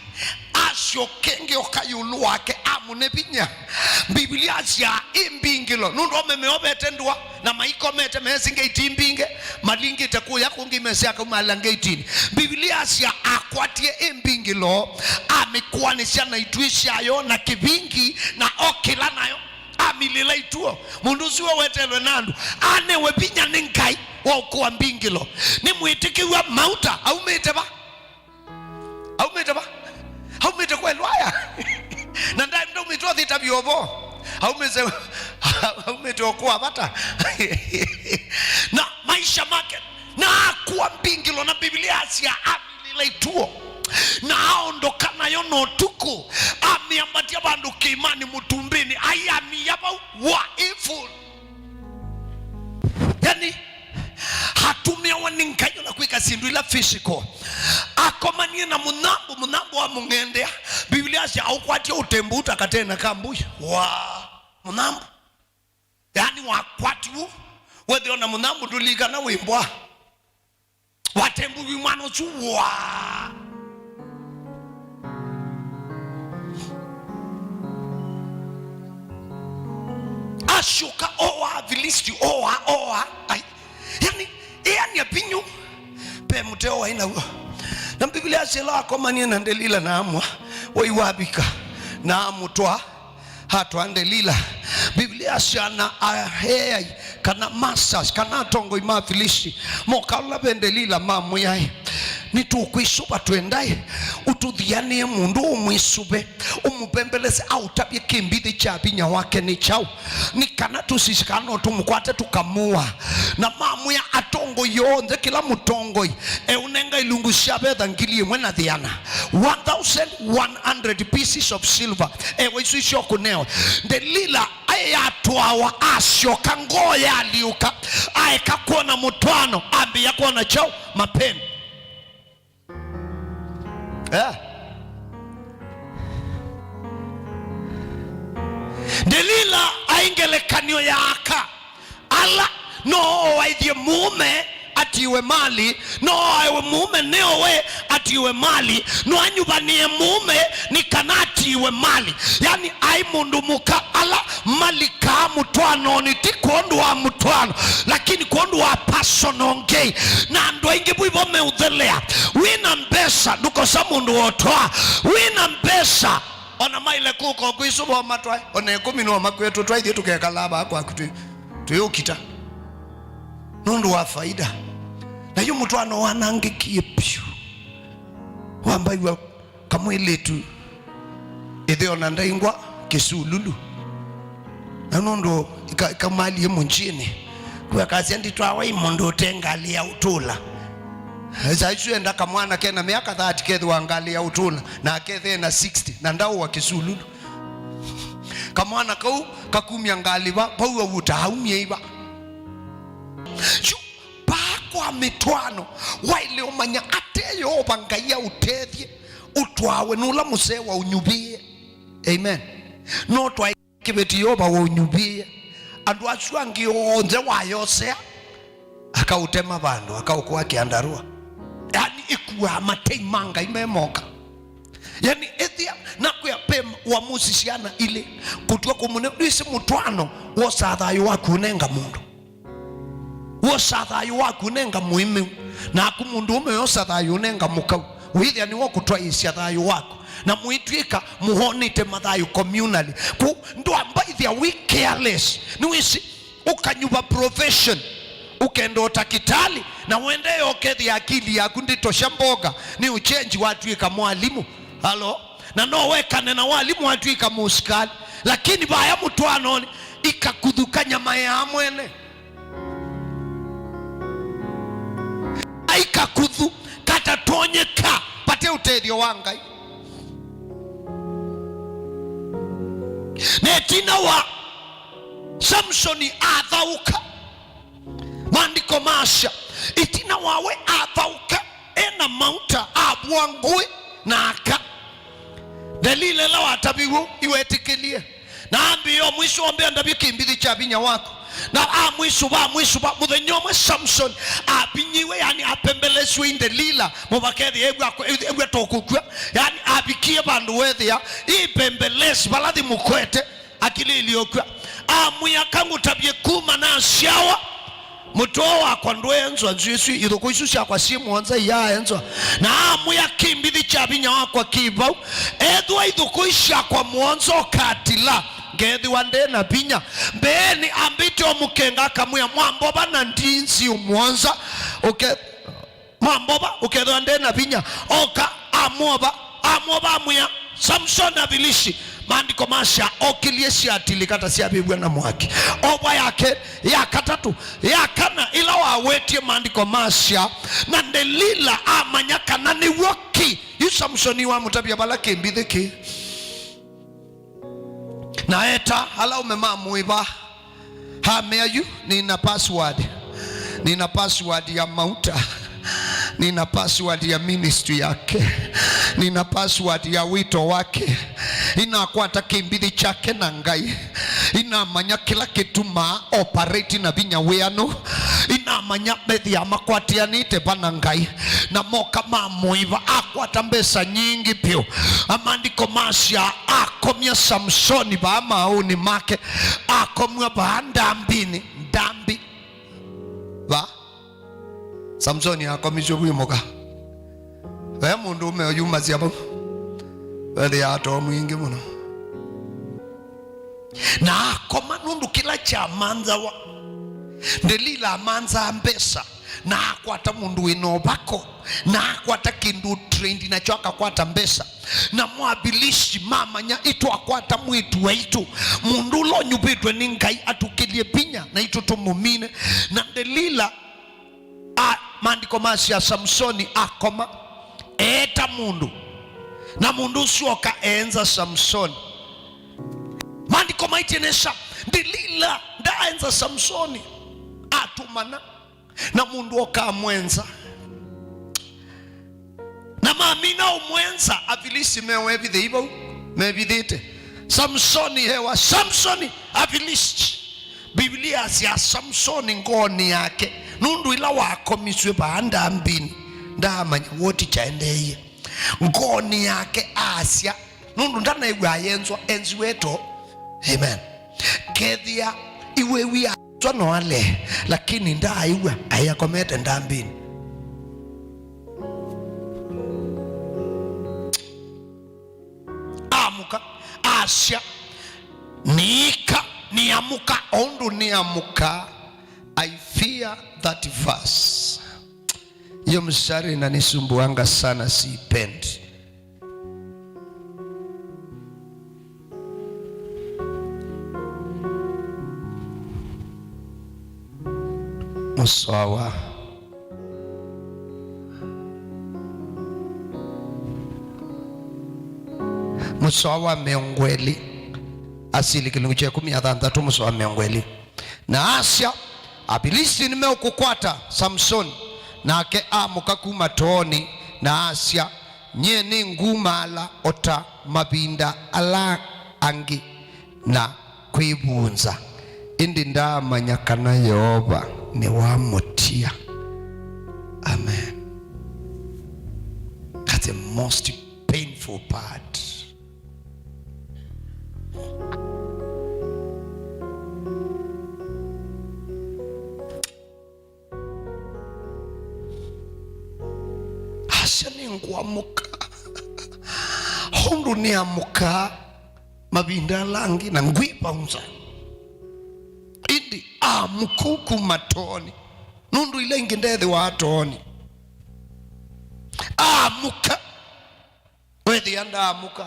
asyoka ĩngĩ oka ĩũlũ wake, amũne vinya. Mbivilia asyaa ĩ mbingĩlo, nũndũ ome meovete ndũa na maikomete, meesĩ ngei ti mbingĩ, malingĩte kũya kũngĩ, mesĩ akaumaala ngeitini. Mbivilia asyaa akwatie ĩ mbingĩlo, amĩkũanĩsya na ituĩ syayo na kĩvingi, na okĩla nayo. Amilĩla ituo. Mũndũ ũsu we wetelwe na andũ, anewe vinya nĩ Ngai wa ũkũa mbingĩlo. Nĩ mwĩtĩkĩw'a mauta. Aumĩte va? Aumĩte va? Aumĩte kwa ĩlwaya. Na nda-, ndaumĩte ũthita vyovo. Aumĩte, aumĩte ũkũa vata. Na maisha make, na akũa mbingĩlo, na Biblia asya amilĩla ituo, na aondoka nayo na ũtukũ, amĩambatya vandũ kĩĩmanĩ mũtumbĩnĩ, aiamia vau wa evil. Yani, atũmĩawa nĩ Ngai ona kwĩka syĩndũ ila physical. Akomanie na mũnyambũ, mũnyambũ amũng'endea. Biblia asya aũkwatie ũtembu ũtakatena kambui. Wa mũnyambũ. Yani wakwatiwu, wethĩwa na mũnyambũ ndũlilikana wĩ mbwa. Watembuvi mwana ũsu wa. Asyoka oa Afilisti, oa, oa. Ai. Yani, eania vinyu. Pe mũteo waĩ naw'o. Na Biblia asya ĩla akomanie na Delila na amwa, wai wavika, na amũtwaa. Atwaa Delila. Biblia asya na aeai, kana masters, kana atongoi ma Afilisti, moka ũla ve Delila, mamwĩa, "Nĩtũkwĩsũva, twendaĩ ũtũthianĩe mũndũ ũmwĩsũve, ũmũvembelese, aũtavye kĩmbithĩ kya vinya wake nĩ kyaũ, nĩ kana tũsisye kana no tũmũkwate tũkamũa." Na mamwĩa atongoi onthe, kĩla mũtongoi eũnenga ilungu sya vetha ngili ĩmwe na thĩana, one thousand one hundred pieces of silver. Ewa isu isyo kũnewa. Delila aĩ atwawa, asyoka, ngoo yaliũka, aeka kwona mũtwaano, ambĩĩa kwona kyaũ? Mapeni. Eh? Delila aĩ ngelekany'o ya aka ala no oaĩthye mũũme atiwe mali, no oawe mũũme nĩ owe atiwe mali, no anyuvanĩe mũũme nĩ kana atiwe mali. Yani, aĩ mũndũ mũka ala malikaa mũtwanonĩ, ti kwondũ wa mũtwano, lakini kwondũ wa personal gain. Na andũ aingĩ vu ivo meũthelea. Wĩ na mbesa, ndũkosa mũndũ wotwaa. Wĩ na mbesa, ona maile kũka kwĩsũva matwae, ona ĩkũmi no makwetwe twaithie tũkekalaa vaa kwaku twĩ, twĩ ũkita. Nũndũ wa faida. Na yu mũtwano wanangĩkie piũ. Wambaĩw'a kamwĩlĩtu ĩtheo na ndaingwa kĩsululu. Na nũndũ ika-, ikamalie mũnjĩnĩ. Kuakasya nditwawa ĩ mũndũ ũte ngalĩ ya ũtũla. Saa isu enda kamwana kena mĩaka thirty kethĩwa ngalĩ ya ũtũla, na akethĩe na sixty, na ndaũwa kĩsululu. Kamwana kau kakumya ngalĩ va, vau auta aumie iva. Yu, paa kwa mĩtwaano, waĩle ũmanya ate Yeova Ngai aũtethye, ũtwawe nũla mũsee waũnyuvĩĩe. Amen. No twae kĩveti Yeova waũnyuvĩĩe. Andũ asu angĩ onthe wayosea, akaũtema vandũ, akaũkũa kĩandarũa. Yani, ĩkuaa matei ma Ngai me moka. Yani, ethĩa nakwĩa pe wa mũsi syana ilĩ, kũtw'a kũmũne, ndwĩsĩ mũtwaano wosaa thayũ waku ũnenga mũndũ. Wosaa thayũ waku ũnenga mũĩmĩu, naku mũndũ ũme wosa thayũ ũnenga mũkau. Wĩthĩa nĩwe ũkũtwaĩĩsya thayũ waku. Na mũitw'ĩka mũhonete mathayũ communally. Kũ ndwambaĩthya wĩ careless. Nĩwĩsĩ, ũkanyuva profession, ũkenda ũtakitali, na ũendee ũkethĩa akili yaku ndĩtosya mboga, nĩ ũchenji watw'ĩka mwalimũ. Halo? Na no wekane na walimũ watw'ĩka mũsikali. Lakini vaya mũtwanonĩ, ikakuthu kanyamayaa mwene. Aikakuthu katatonyeka vate ũtethyo wa Ngai. Na ĩtina wa Samsoni athaũka, maandĩko masya, ĩtina wawe athaũka, ena mauta, avũa ngũĩ na aka. Delila ĩla wataviw'e ũu, iwetĩkĩlie. Na ambĩĩa ũmwĩsũva, ambĩa, "Ndavye kĩmbithĩ kya vinya waku." Na amwĩsũva, amwĩsũva. Mũthenya ũmwe Samson avinyiwe, yani apembelesiwe nĩ Delila, mũvaka ethĩa ew'a, ew'a ta ũkũkw'a. Yani avikie vandũ wethĩa ipembelesi vala thimũkwete, akilĩlye ũkw'a. Amwĩa, "Kangũtavye kuma nasyawa, mũtwe wakwa ndwĩenzwa nzw'ĩĩ isu, ithũkũ isu syakwa syĩ mũonza iyaaenzwa." Na amwĩa, "Kĩmbithĩ kya vinya wakwa kĩ vau. Ethĩwa ithũkũ isu syakwa mũonza ũkatila, ngeethĩwa ndĩ na vinya." Mbeenĩ ambĩte ũmũkenga, akamwĩa, "Mwambova na ndinzi mũonza, ũke-, mwambova, ũkethĩwa ndĩ na vinya." Oka, amwova, amwova, amwĩa, "Samson avilishi." Maandĩko masya, okĩlye syatilĩka ta syavĩvw'a na mwaki. Ovwa yake ya katatũ, ya kana, ĩla wawetie, maandĩko masya, na Delila amanya kana nĩw'o ki. Yu Samsoni wamũtavya vala kĩmbithĩ kĩ. Na eta ala ũme ma mũĩva, amea, "Yu, nina password. Nina password ya mauta. Nina password ya ministry yake. Nina password ya wito wake. Inakwata kĩmbithĩ kyake na Ngai. Inamanya kĩla kĩtumaa operate na vinya wĩanũ. Inamanya methĩa makwatĩanĩte vana Ngai." Na moka ma mũĩva, akwata mbesa nyingĩ vyũ. Maandĩko masya, akomya Samsoni vaa maaũnĩ make, akomw'a vaa ndambinĩ, ndambi. Va? Samsoni akomisye vu mũka. Ve mũndũ ũme ũyumasya vau. Vethĩaa too mwingĩ mũno. Na akoma nũndũ kĩla kyamanthawa. Delila amanthaa mbesa, na akwata mũndũ wĩ na ũvako, na akwata kĩndũ trained nakyo akakwata mbesa. Na Mwavilisiti mamanya, "Itwakwata mwĩĩtu waitũ, mũndũ ũla ũnyuvĩtwe nĩ Ngai atũkĩlye vinya, naitũ tũmũmine." Na Delila, a, maandĩko masya Samsoni akoma, eeta mũndũ, na mũndũ ũsu oka eenza Samsoni. Maandĩko maĩtye nesa, Delila ndaaenza Samsoni, atũmana. Na mũndũ oka amwenza. Na mamina ũmwenza, Avilisiti mewevithĩi vau, mevithĩte. Samsoni ewa, Samsoni, Afilisti. Biblia yasya Samsoni ngoonĩ yake, nũndũ ĩla wakomisw'e vaa ndambinĩ, ndaamanya woti kyaendeeie. Ngoonĩ yake asya, nũndũ ndanaĩw'a ayenzwa, enziwe too. Amen. Kethĩa iwĩw'ia aswa no ale, lakini ndaaĩw'a, aĩ akomete ndambinĩ. Amũka, asya, "Niika, niamũka, o ũndũ niamũka." I fear that verse. Hiyo mstari inanisumbuanga sana, siipendi. Mũsoa wa Mũsoa wa mĩongo ĩlĩ, Asili kĩlungu kya ĩkũmi na thanthatũ, mũsoa wa mĩongo ĩlĩ. Na asya, "Afilisti nĩmeũkũkwata, Samsoni." Nake amũka kuma toonĩ, na asya, "Nyie nĩngumaala o ta mavinda ala angĩ na kwĩvunza." Ĩndĩ ndaamanya kana Yeova nĩwamũtia. Amen. That's the most painful part. Asya, "Nĩngũamũka." Ũndũ nĩamũkaa mavinda ala angĩ na ngwĩvaunza. Ĩndĩ amũka kuma toonĩ, nũndũ ila ingĩ ndethĩwaa toonĩ. Amũka, wethĩa ndaamũka.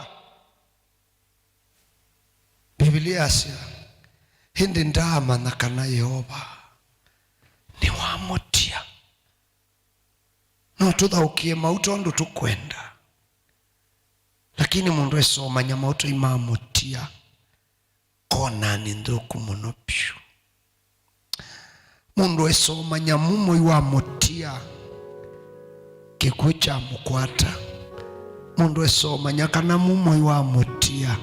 Biblia yasya, "Ĩndĩ ndaamanya kana Yeova nĩwamũtia." No tũthaũkĩe mauta ũndũ tũkwenda, lakini mũndũ esomanya mauta imamũtia, kona nĩ nthũku mũno vyũ. Mũndũ esomanya mumoi wa mũtia, kĩkw'ũ kyamũkwata. Mũndũ esomanya kana mumoi wa mũtia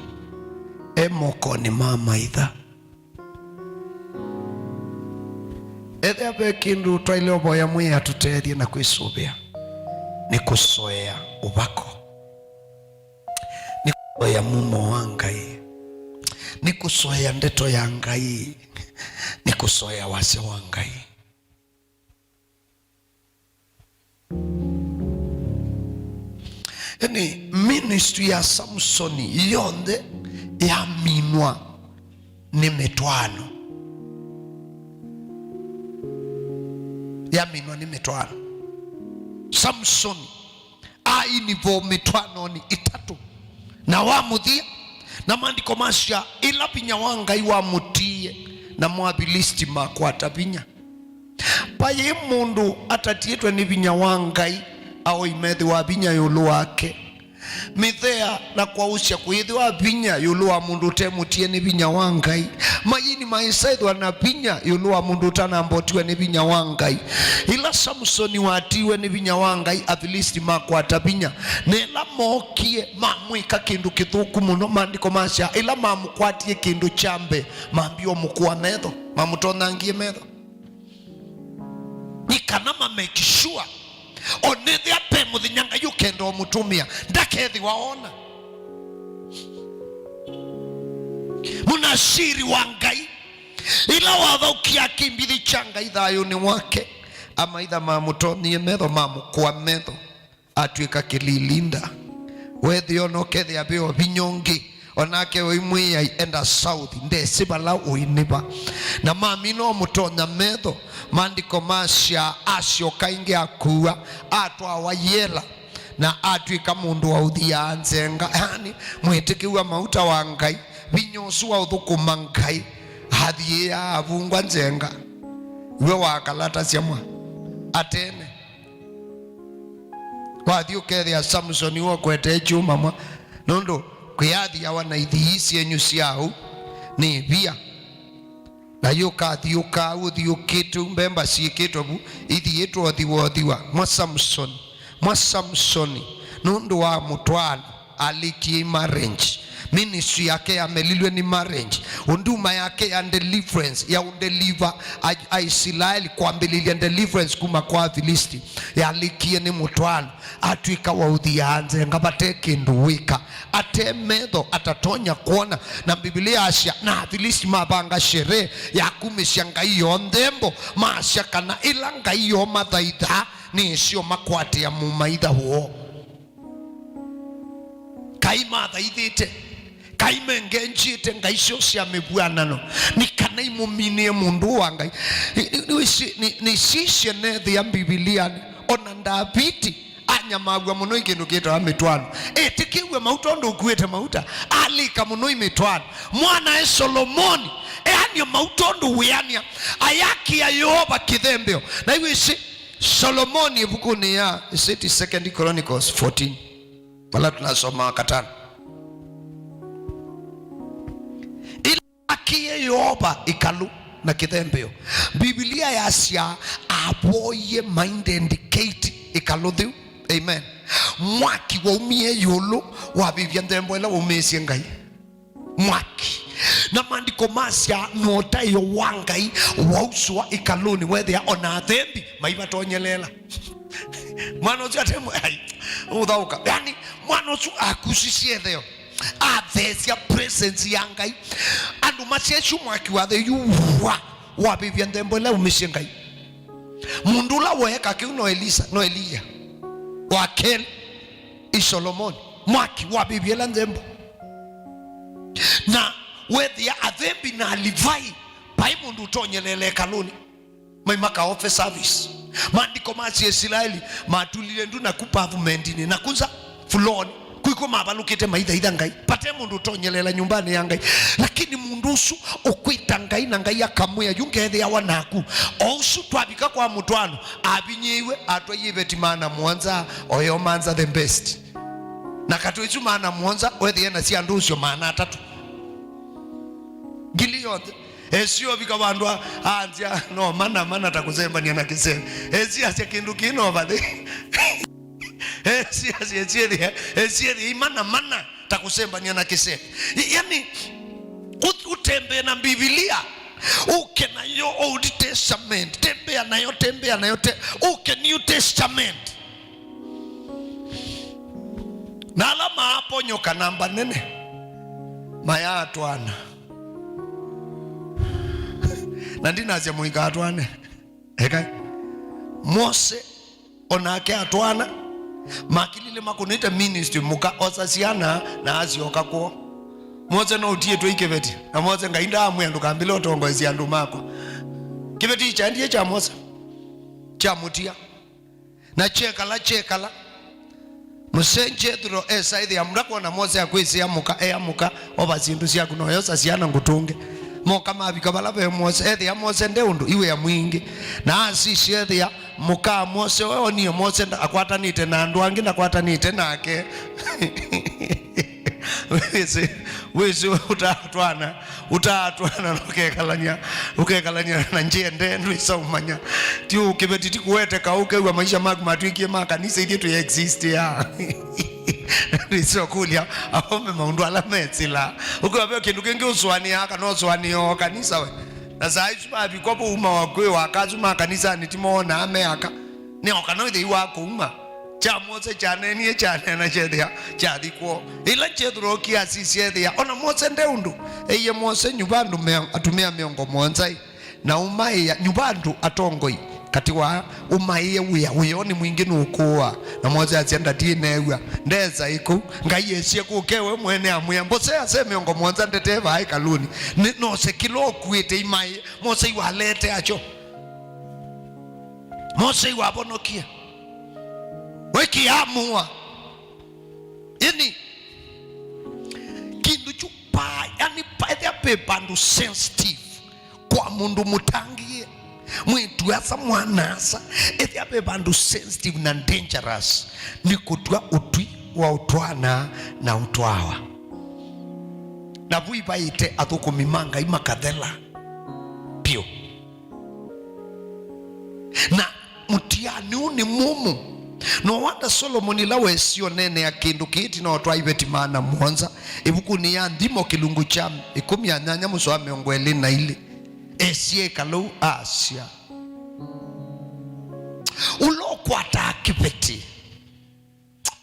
e mokonĩ ma maitha. Ethĩa ve kĩndũ twaĩle ũvoya Mwĩai atũtethye na kwĩsũvĩa, nĩ kũsoea ũvako, nĩ kũsoea mumo wa Ngai, nĩ kũsoea ndeto ya Ngai, nĩ kũsoea wasya wa Ngai. Yaani, ministry ya Samsoni yonthe yaminwa nĩ mĩtwaano. Yaminwa nĩ mĩtwaano. Samsoni ainivwa mĩtwaanonĩ ĩtatũ, na wa mũthya, na maandĩko masya, ĩla vinya wa Ngai wamũtiie, namo Afilisti makwata vinya. Vayĩ mũndũ atatiĩtwe nĩ vinya wa Ngai, aoi methĩwa vinya ĩũlũ wake. Mĩthea na kwaũsya kũyĩthĩwa vinya ĩũlũ wa mũndũ ũtemũtie nĩ vinya wa Ngai. Mayĩni maĩsa ĩthwa na vinya ĩũlũ wa mũndũ ũtanambotiwe nĩ vinya wa Ngai. Ĩla Samsoni watiiwe nĩ vinya wa Ngai, Afilisti makwata vinya. Na ĩla mookie, mamwĩka kĩndũ kĩthũku mũno. Maandĩko masya, ĩla mamũkwatie kĩndũ kya mbee, mambie ũmũkũa metho, mamũtonyangie metho. Nĩ kana ma make sure, onethĩa ve mũthenya Ngai ũkenda ũmũtũmĩa, ndakethĩwa ona. Mũnasiri wa Ngai, ĩla wathaũkia kĩmbithĩ kya Ngai thayũnĩ wake, amaitha mamũtonyie metho, mamũkũa metho. Atw'ĩka kĩlilinda. Wethĩa ona ũkethĩa ve o vinya ũngĩ, onake ũimwĩai enda south, ndesĩ vala ũinĩva. Na mamina ũmũtonya metho, maandĩko masya, asyoka ĩngĩ akuwa, atwawa yela, na atw'ĩka mũndũ waũthiaa nzenga, yani mwĩtĩkĩw'a mauta wa Ngai, vinya ũsu wa ũthũkũma Ngai, athiĩaa avungwa nzenga. Iwe wakalatasya mwa atene. Wathi ũkethĩa Samsoni ũkwetee kyũma mwa, nũndũ kwĩathiawa na ithii syenyu sya au nĩ ĩvia. Na yũkathiũkaa ũthiũkĩte ũu, mbemba syĩkĩtwe vu, ithiĩtwe ũthiwa ũthiwa. Mwa Samsoni, mwa Samsoni, nũndũ wa mũtwaano, alikie marriage. Ministry yake yamelilwe nĩ marriage. Huduma yake ya deliverance, ya udeliver a, Aisilaeli, kwambĩlĩlya deliverance kuma kwa Afilisti, yalĩkie nĩ mũtwaano. Atw'ĩka wa ũthiaa nzenga, vate kĩndũ wĩka, ate metho atatonya kwona. Na Mbivilia yasya, na Afilisti mavanga sherehe ya kumĩsya ngai yoo nthembo, masya kana ĩla ngai yoo mathaithaa nĩsyo makwatĩa mũmaitha woo. Ngai mathaithĩte, Ngai mengengyĩte ngai syoo sya mĩvw'anano, nĩ kana imũminĩe mũndũ wa Ngai. Nĩ, nĩ, nĩ, nĩsisye nethĩa Mbivilianĩ, ona Ndaviti anyamaw'a mũno ĩ kĩndũ kĩtawa mĩtwaano. Etĩkĩw'e mau tondũ ũkuĩte mauta, alika mũno ĩ mĩtwaano. Mwanae Solomoni ean'ya mau tondũ wĩan'ya, ayakĩa Yeova kĩthembeo. Na iwĩsĩ, Solomoni ĩvukunĩ ya, is it Second Chronicles fourteen? Vala tunasoma katano. Ĩla akĩe Yeova ĩkalũ na kĩthembeo, Mbivilia yasya avoyie maindendikate ĩkalũ thĩu. Amen. Mwaki waumie ĩũlũ wavĩvya nthembo ĩla waumĩĩsye Ngai. Mwaki. Na maandĩko masya, na ũtaĩo wa Ngai wausũa ĩkalũnĩ, wethĩa ona athembi maivatonyeleela. Mwana ũsu atemwe, ai, ũthaũka. Yani, mwana ũsu akusisye ĩtheo, atheesya presence ya Ngai. Andũ masyesyu mwaki wa thĩ yu, wa, wavĩvya nthembo ĩla umisye Ngai. Mũndũ ũla weeka kĩu no Elisa, no Elija. Wa kelĩ, ĩ Solomoni. Mwaki wavĩvya ĩla nthembo. Na wethĩa athembi na Alivai, vai mũndũ ũtonyeleele ĩkalũnĩ. Mai maka offer service. Maandĩko masya Isilaeli matulile ndu naku pavumentinĩ, naku nza, fuloonĩ, kwĩkw'o mavalũkĩte maithaitha Ngai. Vate mũndũ ũtonyeleela nyũmbanĩ ya Ngai. Lakini mũndũ ũsu ũkwĩta Ngai na Ngai akamwĩa, yu ngeethĩawa naku. O ũsu twavika kwa mũtwaano, avinyĩĩiwe, atwaie iveti maana mũonza, oyomanza the best. Na katũ isu maana mũonza, wethĩe na sya ndũsyo maana atatũ. Ngili yonthe. Esi ovika vandũ a-, anzya, no mana mana ta kũsembania na kĩseve. Esi asya kĩndũ kĩĩ no vathĩ. Esi asya, esi ethĩa, esi ethĩa imana mana ta kũsembania na kĩseve. Y-, yani, ut-, ũtembee na Mbivilia. Ũke nayo Old Testament. Tembea nayo, tembea nayo, te-, ũke New Testament. Na ala maaponyoka namba nene, mayaatwaana. Na ndinasya mũikaatwaane. Ekai. Mose, onake atwaana, makilile makũnĩte ministry, mũka osa syana na asyoka kwoo. Mose no ũtiĩtwe ĩ kĩveti, na Mose Ngai ndaamwĩa, "Ndũkambĩle ũtongoesya andũ makwa." Kĩveti kyaendie kya Mose, kyamũtia. Na kyekala, kyekala. Mũsee Jethro esa ĩthĩa, ndakwona Mose akwĩsĩa mũka, ea mũka, ova syĩndũ syaku, noyosa syana ngũtũnge. Moka mavika vala ve Mose, ethĩa Mose nde ũndũ, iwĩa mwingĩ. Na asisya ethĩa, mũka Mose, we onie Mose nda-, akwatanĩte na andũ angĩ, ndakwatanĩte nake. Wĩsĩ, wĩsĩ ũtatwana, ũtatwana na ũkekalany'a, ũkekalany'a na njĩende, ndwĩsa ũmanya. Ti ũkĩveti, ti kũweteka, ũkew'a maisha maku matw'ĩkie ma kanisa, ithyĩ twĩ exist ya. Ndwĩsa ũkũlya, aome maũndũ ala mesĩla. Ũkĩwa ve kĩndũ kĩngĩ ũsũanĩaa, kana ũsũanĩo kanisa we. Na saa isu mavikwa vau uma wa kwĩ wakasu ma kanisanĩ, ti moonaa me aka. Nĩ o kana ĩthei wa kũuma. Kya Mose kyaneenie, kyaneena kyethĩa, kyathi kwoo. Ĩla Jethro ookie asisya ethĩa, ona Mose nde ũndũ. Eie Mose, nyuva andũ mea-, atumĩa mĩongo mũonza ĩ, na ũmaĩa, nyuva andũ atongoi katĩ wa, ũmaĩe wĩa, wĩoo nĩ mwingĩ nũkũũa. Na Mose asya, ndatiĩ neew'a, ndesa ĩ kũu. Ngai esie kũke we mwene amwĩa, mbose ase mĩongo mũonza ndetee vaa ĩkalũnĩ. Nĩ, nose kĩla ũkuĩte imaĩe. Mose iwalete acho. Mose iwavonokie. Wĩkĩamũa. Ĩni, kĩndũ kyu pa, yani, pa, ethĩa pe vandũ sensitive kwa mũndũ mũtangĩĩe, mwĩtu asa, mwana asa, ethĩa pe vandũ sensitive na dangerous, nĩ kũtw'a ũtwi wa ũtwaana na ũtwaawa. Na vu ivaĩte athũkũmi ma Ngai makathela vyũ. Na mũtiani ũũ nĩ mũmũ. No wonder Solomon ĩla wesie ũneenea kĩndũ kĩĩ ĩtina wa twa iveti maana mũonza, ĩvukunĩ ya Nthimo kĩlungu kya ĩkũmi na nyanya mũsoa wa mĩongo ĩlĩ na ilĩ, esie ĩkalũ asya, ũla ũkwataa kĩveti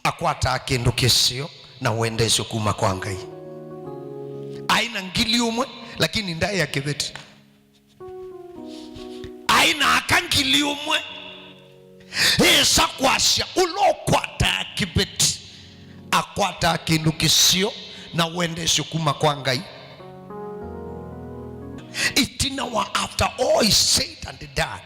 akwataa kĩndũ kĩseo na wendeesyo kuma kwa Ngai. Aĩ na ngili ũmwe, lakini ndaĩ ya kĩveti. Aĩ na aka ngili ũmwe. Ĩsa kwasya, ũla ũkwataa kĩveti akwataa kĩndũ kĩseo na wendeesyo kuma kwa Ngai. Ĩtina wa after all is said and done,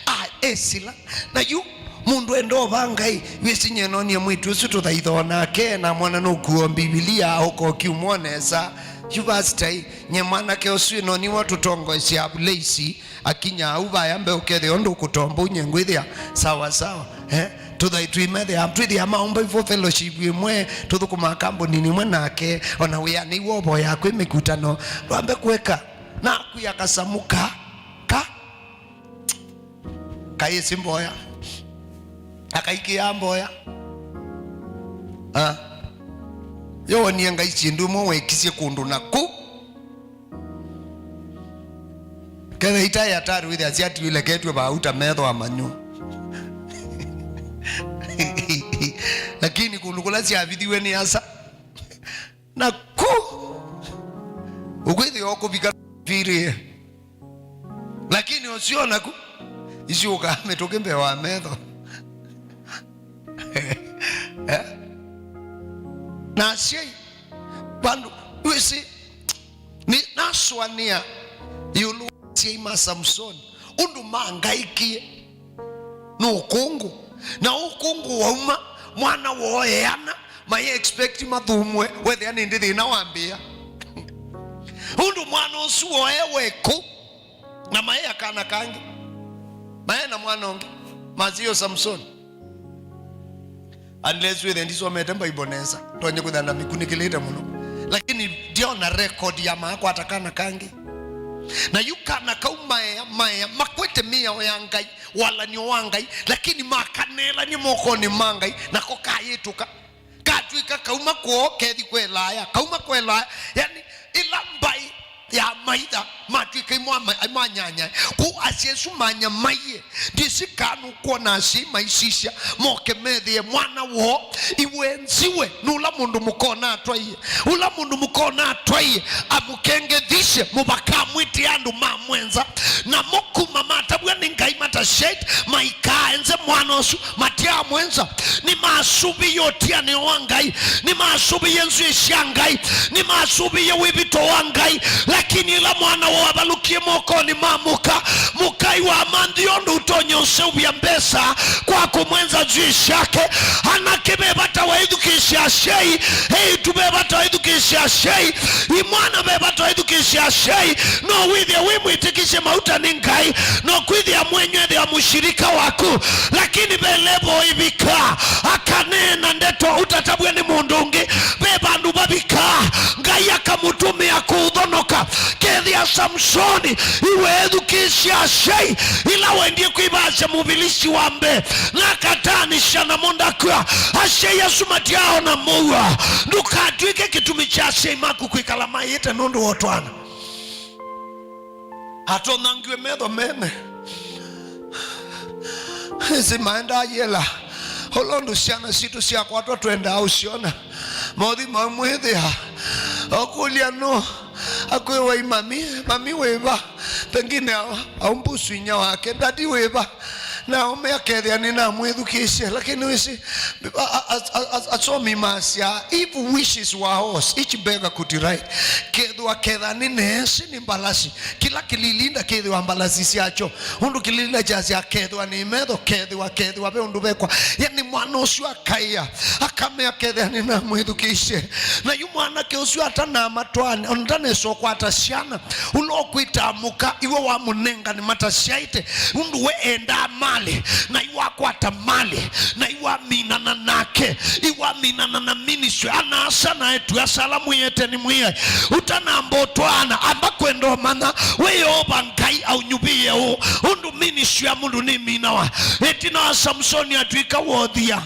a esila. Na yu mũndũ enda ũva Ngai, wĩsinyie nonie mwĩtu ũsu tũthaitha o nake, na mwana nũkuo Mbivilia ũkokiumwa nesa. Yu pastor, nye mwanake ũsu ĩnoniwa tũtongoesya vulĩisi, akinya au vaya mbee ũkethĩa ũndũ ũkũtomba unye ngwĩthĩa sawa sawa. Eh? Tũthai twĩmethĩa twĩthĩa maũmba ivo fellowship ĩmwe, tũthũkũmaa kambunini ĩmwe nake, ona wĩanĩ iwo ũvoya kwĩ mĩkutano, ndwambe kũeka. Naku ya kasamũ ka, ka, kaĩsĩ mboya. Akaikĩa mboya. Ah. Yonie Ngai syĩndũ imwe wekisye kũndũ naku. Ketha itaĩ atari wĩthĩa syatiwĩleketw'e vau ta metho amanyu. Lakini kũndũ kũla syavithiwe nĩ asa. Na ku ũkwĩthĩwa kũvika virĩe. Lakini ũsio naku isyũkaa mĩtũkĩ mbee wa metho. Eh? Na asyai, vandũ wĩsĩ, nĩ nasũanĩa ĩũlũ wa asyai ma Samsoni, ũndũ mangaĩkie nĩ ũkũngũ, na ũkũngũ wauma, mwana woo eana, mai expect mathumwe, wethĩa nĩndĩ thĩna wambĩĩa. Ũndũ mwana ũsu woewe kũ, na maĩ akana kangĩ, maĩ na mwana ũngĩ, masio Samsoni. Unless wĩthe ndisomete Bible nesa, tonye kwĩthĩa ndamĩkunĩkĩlĩte mũno. Lakini ndiona record ya maakwata kana kangĩ. Na yu kana kau maea, maea, makwete mĩao ya Ngai, walanio wa Ngai, lakini makaneelany'a mokonĩ ma Ngai, nako kayĩtũka. Katw'ĩka kauma kwoo kethi kwelaya, kauma kwelaya. Yani, ĩla mbaĩ ya maitha matw'ĩka imwa-, imwanyanyae. Kũu asyai asu manyamaie. Ndĩsĩ kana nũkwona asyai maisisya moke methĩe mwana woo iwenziwe nĩ ũla mũndũ mũka ũnatwaie. Ũla mũndũ mũka ũnatwaie amũkengethisye, mũvakamwĩtĩa andũ mamwenza. Namo kuma matavw'a nĩ Ngai matasyaĩte maikaenze mwana ũsu, matyaamwenza. Nĩmasũvĩie ũtianĩo wa Ngai, nĩmasũvĩie nzw'ĩĩ sya Ngai, nĩmasũvĩie wĩvito wa Ngai. Lakini ĩla mwana woo avalũkie mokonĩ ma mũka, mũkai wamanthie ũndũ ũtonya ũseũvya mbesa kwa kũmwenza nzw'ĩĩ syake. Anake ve vata wa ĩthukĩĩsya asyai, eĩtu ve vata wa ĩthukĩĩsya asyai, imwana ve vata wa ĩthukĩĩsya asyai. No wĩthĩa wĩ mwĩtĩkĩsye mauta nĩ Ngai, no kwĩthĩa mwenyu ethĩwa mũshirika waku, lakini ve level ĩvika, akaneena ndeto ũtatavw'a nĩ mũndũ ũngĩ. Ve vandũ vavika, Ngai akamũtũmĩa kũũthonoka. Kethĩa Samsoni, iwe ethukĩĩsya asyai, ila wendie kwĩvasya mũvilisti wa mbee, na akataanisya namo ndakw'a. Asyai asu matyaona mũuo. Ndũkatw'ĩke kĩtumi kya asyai maku kwĩkala mayĩte nũndũ wa ũtwana. Atonyangw'e metho mene. Ĩsĩ maendaa yĩla. Ũla ũndũ syana sitũ syakwatwa twendaa ũsyona. Maũthi mau mwĩthĩa. Ũkũlya nũ? Akwĩwa i mami, mami wĩva? Pengine au, au mbusu inya wake. Daddy wĩva? Na aũme akethĩa nĩnamwĩthukĩĩsye, lakini wĩsĩ, a-, a-, a-, a-, asomi masya, if wishes were horse, each beggar could ride. Kethĩwa ketha nĩ neesi nĩ mbalasi, kĩla kĩlilinda kĩthĩwa mbalasi syakyo. Ũndũ kĩlilinda kyasya kethĩwa nĩ metho, kethĩwa, kethĩwa ve ũndũ vekwa. Yani mwana ũsu akaĩa, akamea kethĩa nĩnamwĩthukĩĩsye. Na yu mwanake ũsu atanamatwani, ona ndanesa ũkwata syana, ũla ũkwĩtaa mũka, iwe wamũnenga nĩ matasyaĩte, ũndũ we endaa malĩ, na iwakwata malĩ, na iwaminana nake, iwaminana na ministry. Ana-a-asa na eĩtu-a-asa ala mwĩeteni mwĩai, ũtanamba ũtwaana, amba kwenda ũmanya we Yeova Ngai aũnyuvĩe ũũ, ũndũ ministry Ĩsyũ ya mũndũ nĩminawa. Ĩtina wa Samsoni atw'ĩka wa ũthia.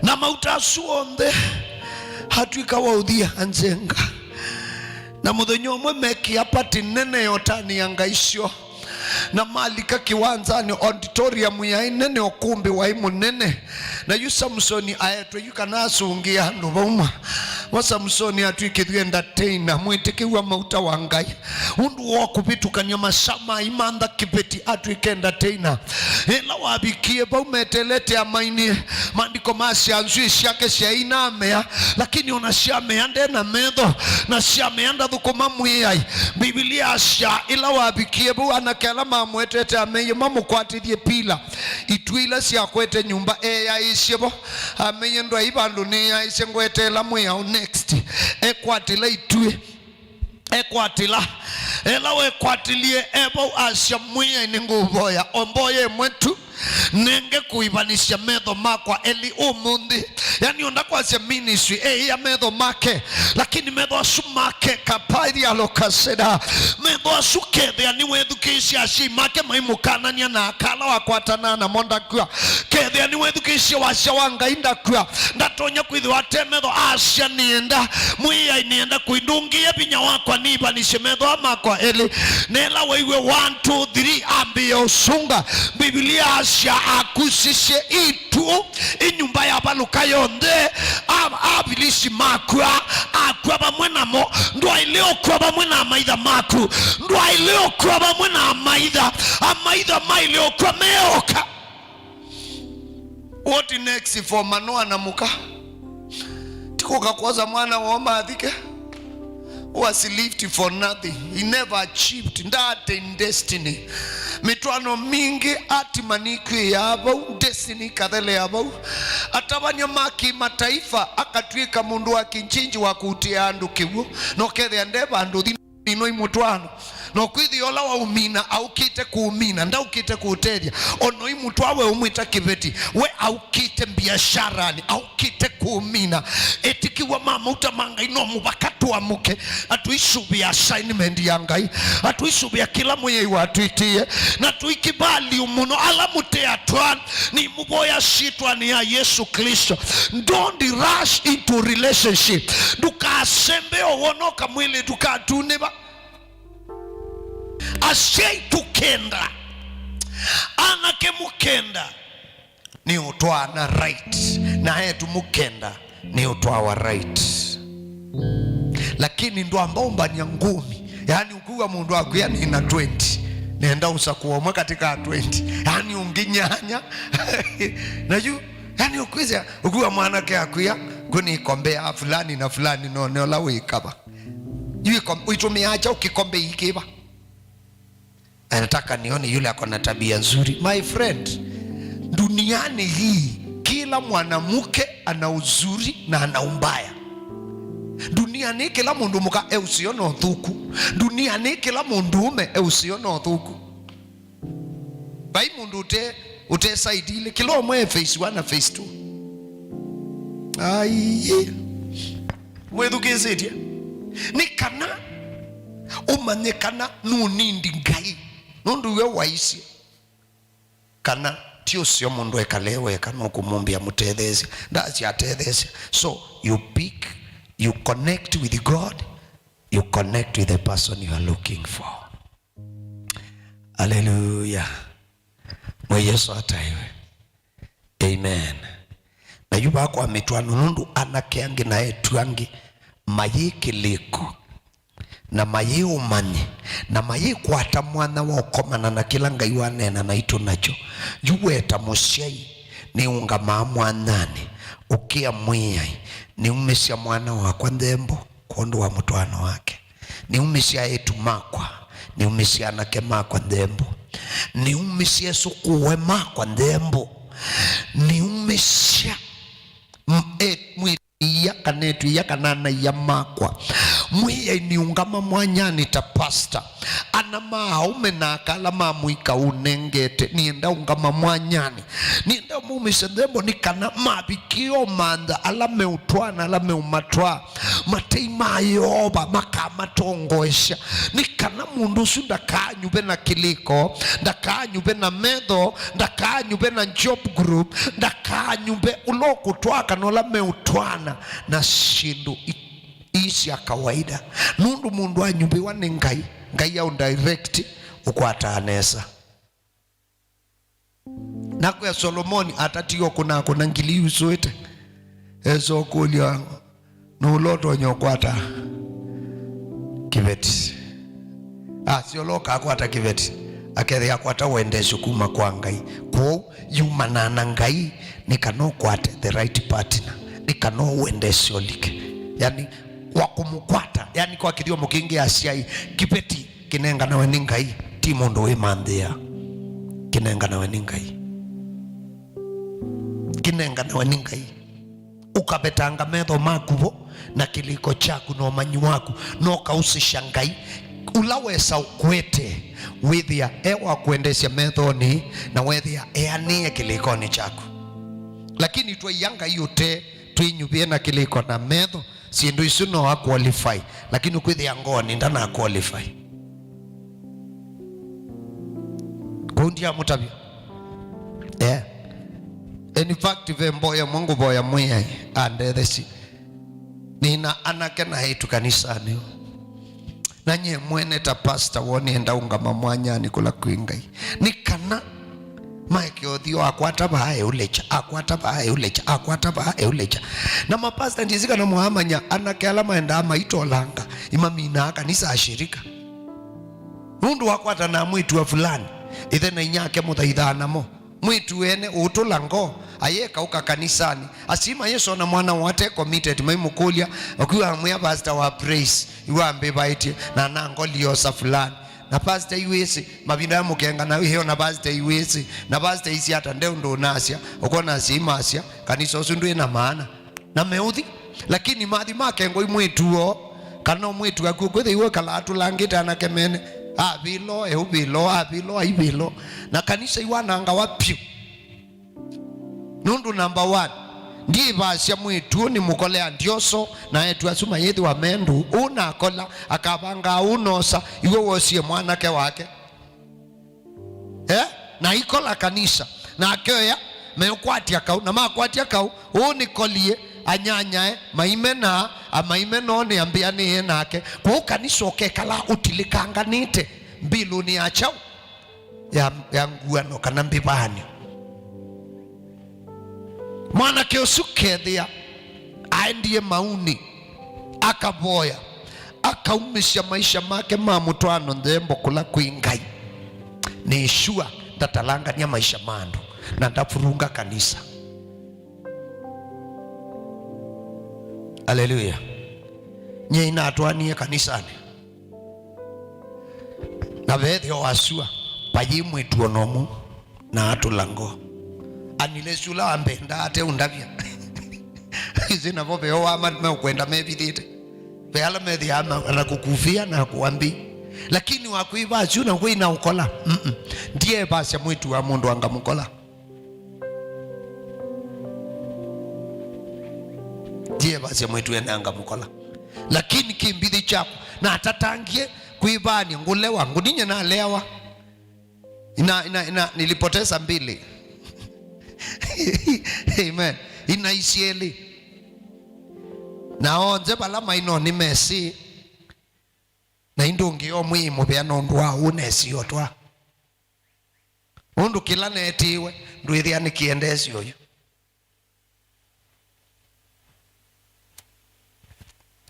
Na mauta asu onthe atw'ĩka wa ũthia anzenga. Na mũthenya ũmwe mekĩa pati nene ya ũtanĩa ngai syo. Na malika kĩwanzanĩ, auditorium yaĩ nene, ũkũmbĩ waĩ mũnene. Na yu Samsoni aetwe yu kana asũngĩe andũ vauma. Wa Samsoni atw'ĩkĩthw'e entertainer, mwĩtĩkĩw'a mauta wa Ngai. Ũndũ wa kũvĩtũkany'a masaa ma imantha kĩveti atw'ĩke entertainer. Ĩla wavikie vau metelete amainie, maandĩko masya nzw'ĩĩ syake syaĩ inamea, lakini ona syamea nde na metho, na syamea ndathũkũma Mwĩai. Mbivilia yasya ĩla wavikie vau, anake ala mamwetete ameie mamũkwatĩthye pila. Ituĩ ila syakwete nyũmba eeyaĩĩsye vo. Ameie ndwaĩ vandũ nĩyaĩĩsye ngwete ĩla mwĩao next. Ekwatĩla ituĩ. Ekwatĩla. Ĩla wekwatĩlie e vau asya, Mwĩai nĩngũũvoya o mboya ĩmwe tu, nenge kũĩvanĩsya metho makwa elĩ ũmũnthĩ. Yani, ũnda kwasya ministry ĩĩ ya metho make, lakini metho asu make kapaithi alokaseda. Metho asu kethĩa nĩwethukĩĩsye asyai make maimũkanany'a na aka ala wakwatanaa namo ndakw'a. Kethĩa nĩwethukĩĩsye wasya wa Ngai ndakw'a. Ndatonya kwĩthĩwa ate metho, asya, nĩenda, Mwĩai, nĩenda kũi, ndũngĩe vinya wakwa nĩĩvanĩsye metho aa makwa elĩ. Na ĩla waiw'e one, two, three, ambĩĩa ũsunga. Mbivilia asya akusisye itu, ĩ nyũmba yavalũka yonthe, a-, Avilisi makw'a, akw'a vamwe namo. Ndwaĩle ũkw'a vamwe na amaitha maku. Ndwaĩle ũkw'a vamwe na amaitha. Amaitha maĩle ũkw'a meoka. What next for Manoa na mũka? Ti kũka kwosa mwana woo mathike? Was left for nothing. He never achieved. Nda attain destiny. Mĩtwaano mingĩ atima nĩkwĩaa vau, destiny ĩkathelea vau. Atavany'a ma kĩmataifa akatw'ĩka mũndũ wa kĩnjinji wa kũutĩa andũ kĩw'ũ, na ũkethĩa nde vandũ thi- Nĩnoi mũtwaano. Na ũkwĩthĩa ũla waũmina aũkĩte kũũmina, ndaũkĩte kũũtethya. Ona ũimũtwaa we ũmwĩta kĩveti, we aũkĩte mbiasharanĩ, aũkĩte kũũmina. Etĩkĩw'a ma mauta ma Ngai, no mũvaka tũamũke na tũisũvĩa assignment ya Ngai, na tũisũvĩa kĩla Mwĩai watwĩtĩe, na tũikĩvalue mũno ala mũte atwaani. Nĩmũvoya syĩtwanĩ ya Yesu Kristo. Don't rush into relationship. Ndũkasembe o wona kamwĩlĩtu katunĩva. Asyai tũkenda, anake mũkenda, nĩ ũtwaana right, na etu mũkenda, nĩ ũtwawa right. Lakini ndwamba ũmbany'a ngũmi. Yaani, ũkuwa mũndũ akwĩa nĩ na twenty, nenda ũsakũa ũmwe katika twenty, yaani, ũngĩ nyanya. Na yu, yaani, ũkwĩsya, ũkuwa mwanake akwĩa, kwĩ nĩ ikombe ya fulani na fulani, no nĩ ũla wĩkava. Yu ikom-, ũitũmĩaa kyaũ kĩkombe ikĩva? Anataka nione yule ako na tabia nzuri. My friend, duniani hii, kila mwanamke ana uzuri na ana umbaya. Duniani kila mũndũ mũka e ũseo na ũthũku. Duniani kila mũndũũme e ũseo na ũthũku. Vai mũndũ ũte, ũte side ilĩ. Kila ũmwe e phase one na phase two. Ai. Mwĩthukĩĩsĩtye? Nĩ kana ũmanye kana nũnindi Ngai, nũndũ we waisye kana ti ũseo mũndũ ekale weka, nũkũmũmbĩa mũtetheesya. Ndasya atetheesya. So, you pick, you connect with God, you connect with the person you are looking for. Aleluya. Mwe Yesu ataĩwe. Amen. Na yu vakwa mĩtwaano, nũndũ anake angĩ na etu angĩ mayĩ kĩlĩko, na mayĩ ũmanyi, na mayĩkwata mwanya wa ũkomana na kĩla Ngai waneena naitũ nakyo. Yu we ta mũsyai, nĩũngamaa mwanyanĩ, ũkĩa Mwĩai, nĩumĩsya mwana wakwa nthembo kwondũ wa mũtwaano wake. Nĩumĩsya eĩtu makwa, nĩumĩsya anake makwa nthembo, nĩumĩsya esũkũũe makwa nthembo, nĩumĩsya m-, e-, mwĩĩtu ia kana eĩtu ia kana ana ia makwa. Mwĩai nĩũngama mwanyanĩ ta pastor. Ana ma aũme na aka ala ma mũika ũnengete, nĩenda ũngama mwanyanĩ. Nĩenda ũmaumĩsye nthembo nĩ kana mavikĩe ũmantha ala meũtwaana, ala meũmatwaa. Matei ma Yeova makamatongoesya. Nĩ kana mũndũ ũsu ndakaanyuve na kĩlĩko, ndakaanyuve na metho, ndakaanyuve na job group, ndakaanyuve ũla ũkũtwaa kana ũla meũtwaana na syĩndũ i- ii sya kawaida. Nũndũ mũndũ anyuvĩwa nĩ Ngai, Ngai aũdirect ũkwataa nesa. Nakwĩa Solomoni atatie ũkũnakũna ngili iusũĩte, esa ũkũlya, nũũ ũla ũtonya ũkwata kĩveti? Asya ũla ũkakwata kĩveti akethĩa akwata wendeesyo kuma kwa Ngai. Kwoou yumanaa na Ngai nĩ kana ũkwate the right partner, nĩ kana ũwendeesye ũlike. Yani, kwa kũmũkwata, yani, kwa kĩthyomo kĩngĩ asyai, kĩveti kĩnenganawe nĩ Ngai, ti mũndũ wĩmanthĩaa. Kĩnenganawe nĩ Ngai. Kĩnenganawe nĩ Ngai. Ũkavetanga metho maku vo na kĩlĩko kyaku na ũmanyi waku, na ũkausĩsya Ngai. Ũla wesa ũkwete wĩthĩa e wa kwendeesya methonĩ, na wethĩa eanĩe kĩlĩkonĩ kyaku. Lakini twaia Ngai ũtee, twĩnyuvĩe na kĩlĩko na metho, syĩndũ isu no a qualify, lakini ũkwĩthĩa ngoonĩ ndana qualify. Kũu ndiamũtavya. Yeah. In fact, ve mboya ĩmwe ngũvoya Mwĩai andethesye. Nĩna anake na eĩtu kanisanĩ ũũ. Na nyie mwene ta pastor woo nĩenda ũngama mwanyanĩ kũla kwĩ Ngai. Nĩ kana maeke ũthiũ akwata vaa eũlekya, akwata vaa eũlekya, akwata vaa eũlekya. Na mapasta ndyĩsĩ kana mwaamanya anake ala maendaa maitolanga, imaminaa kanisa ashirika. Nũndũ wakwata na mwĩĩtu wa fulani, ĩthe na inyake mũthaithaa namo. Mwĩĩtu wene ũũtũla ngoo, ayekaũka kanisanĩ. Asyai mayĩsona mwana woo ate committed, maimũkũlya, ũkwĩwa amwĩa pastor wa praise, iwe ambĩvaĩtye, na nangoliosa fulani. Na pastor iwĩsĩ, mavinda ya mũkengana ĩyo na pastor iwĩsĩ, na pastor isi ata nde ũndũ ũnasya, ũkona asyai masya, kanisa ũsu ndwĩ na maana. Na meũthi, lakini mathi makengwa i mwĩĩtu woo, kana o mwĩĩtu waku ũkwĩthĩiwe kala atũlangĩte anake mene, avĩlo, eũvĩlo, avĩlo, aivĩlo. Na kanisa iwanangawa pyũ. Nũndũ number one, ndiĩvasya mwĩĩtu ũũ nĩmũkole andioso, na eĩtu asu mayĩthĩwa me ndũũ. Ũũ nakola, akavangaa ũũ nosa, iwe wosie mwanake wake. Eh? Na ikola kanisa, na akeoya, meũkwatya kau, na makwatya kau, ũũ nĩkolie, anyanyae, maimenaa, amaimenoo nĩambĩanĩe nake. Kwoou kanisa ũkekala ũtilĩkanganĩte mbilũnĩ ya kyaũ? Ya, ya nguano kana mbĩvaanyo. Mwanake ũsu kethĩa aendie maunĩ, akavoya, akaumĩsya maisha make ma mũtwaano nthembo kũla kwĩ Ngai, nĩ sure ndatalangany'a maisha ma andũ na ndavurunga kanisa. Aleluya. Nyie inatwanie kanisanĩ. Na vethĩwa wasua, vayĩ mwĩĩtu o na ũmwe na atũla ngoo. Unless ũla wambendaa ateũndavya. Ĩsĩ navo veo wama meũkwenda mevithĩte. Ve ala methĩaa ma-, na kũkuvĩa na kũambĩ. Lakini wakwĩva asu na kwĩ na ũkola. Mm-mm. Ndievasya mwĩĩtu wa mũndũ anga mũkola. Ndievasya mwĩĩtu ene anga mũkola. Lakini kĩmbithi kyakwa, natatangie kwĩvaany'a, ngũlewa, ngũninye naleawa. Ina, ina, ina, nilipoteza mbili. Amen. Ina isyelĩ. Na onthe vala mai no nĩmesĩ. Na ĩndĩ ũngĩ o mwĩĩ mũvea nũndũ wa ũũ nesĩ o twa. Nũndũ kĩla neetĩĩwe ndwĩthĩa nĩkĩendeesye ũyu.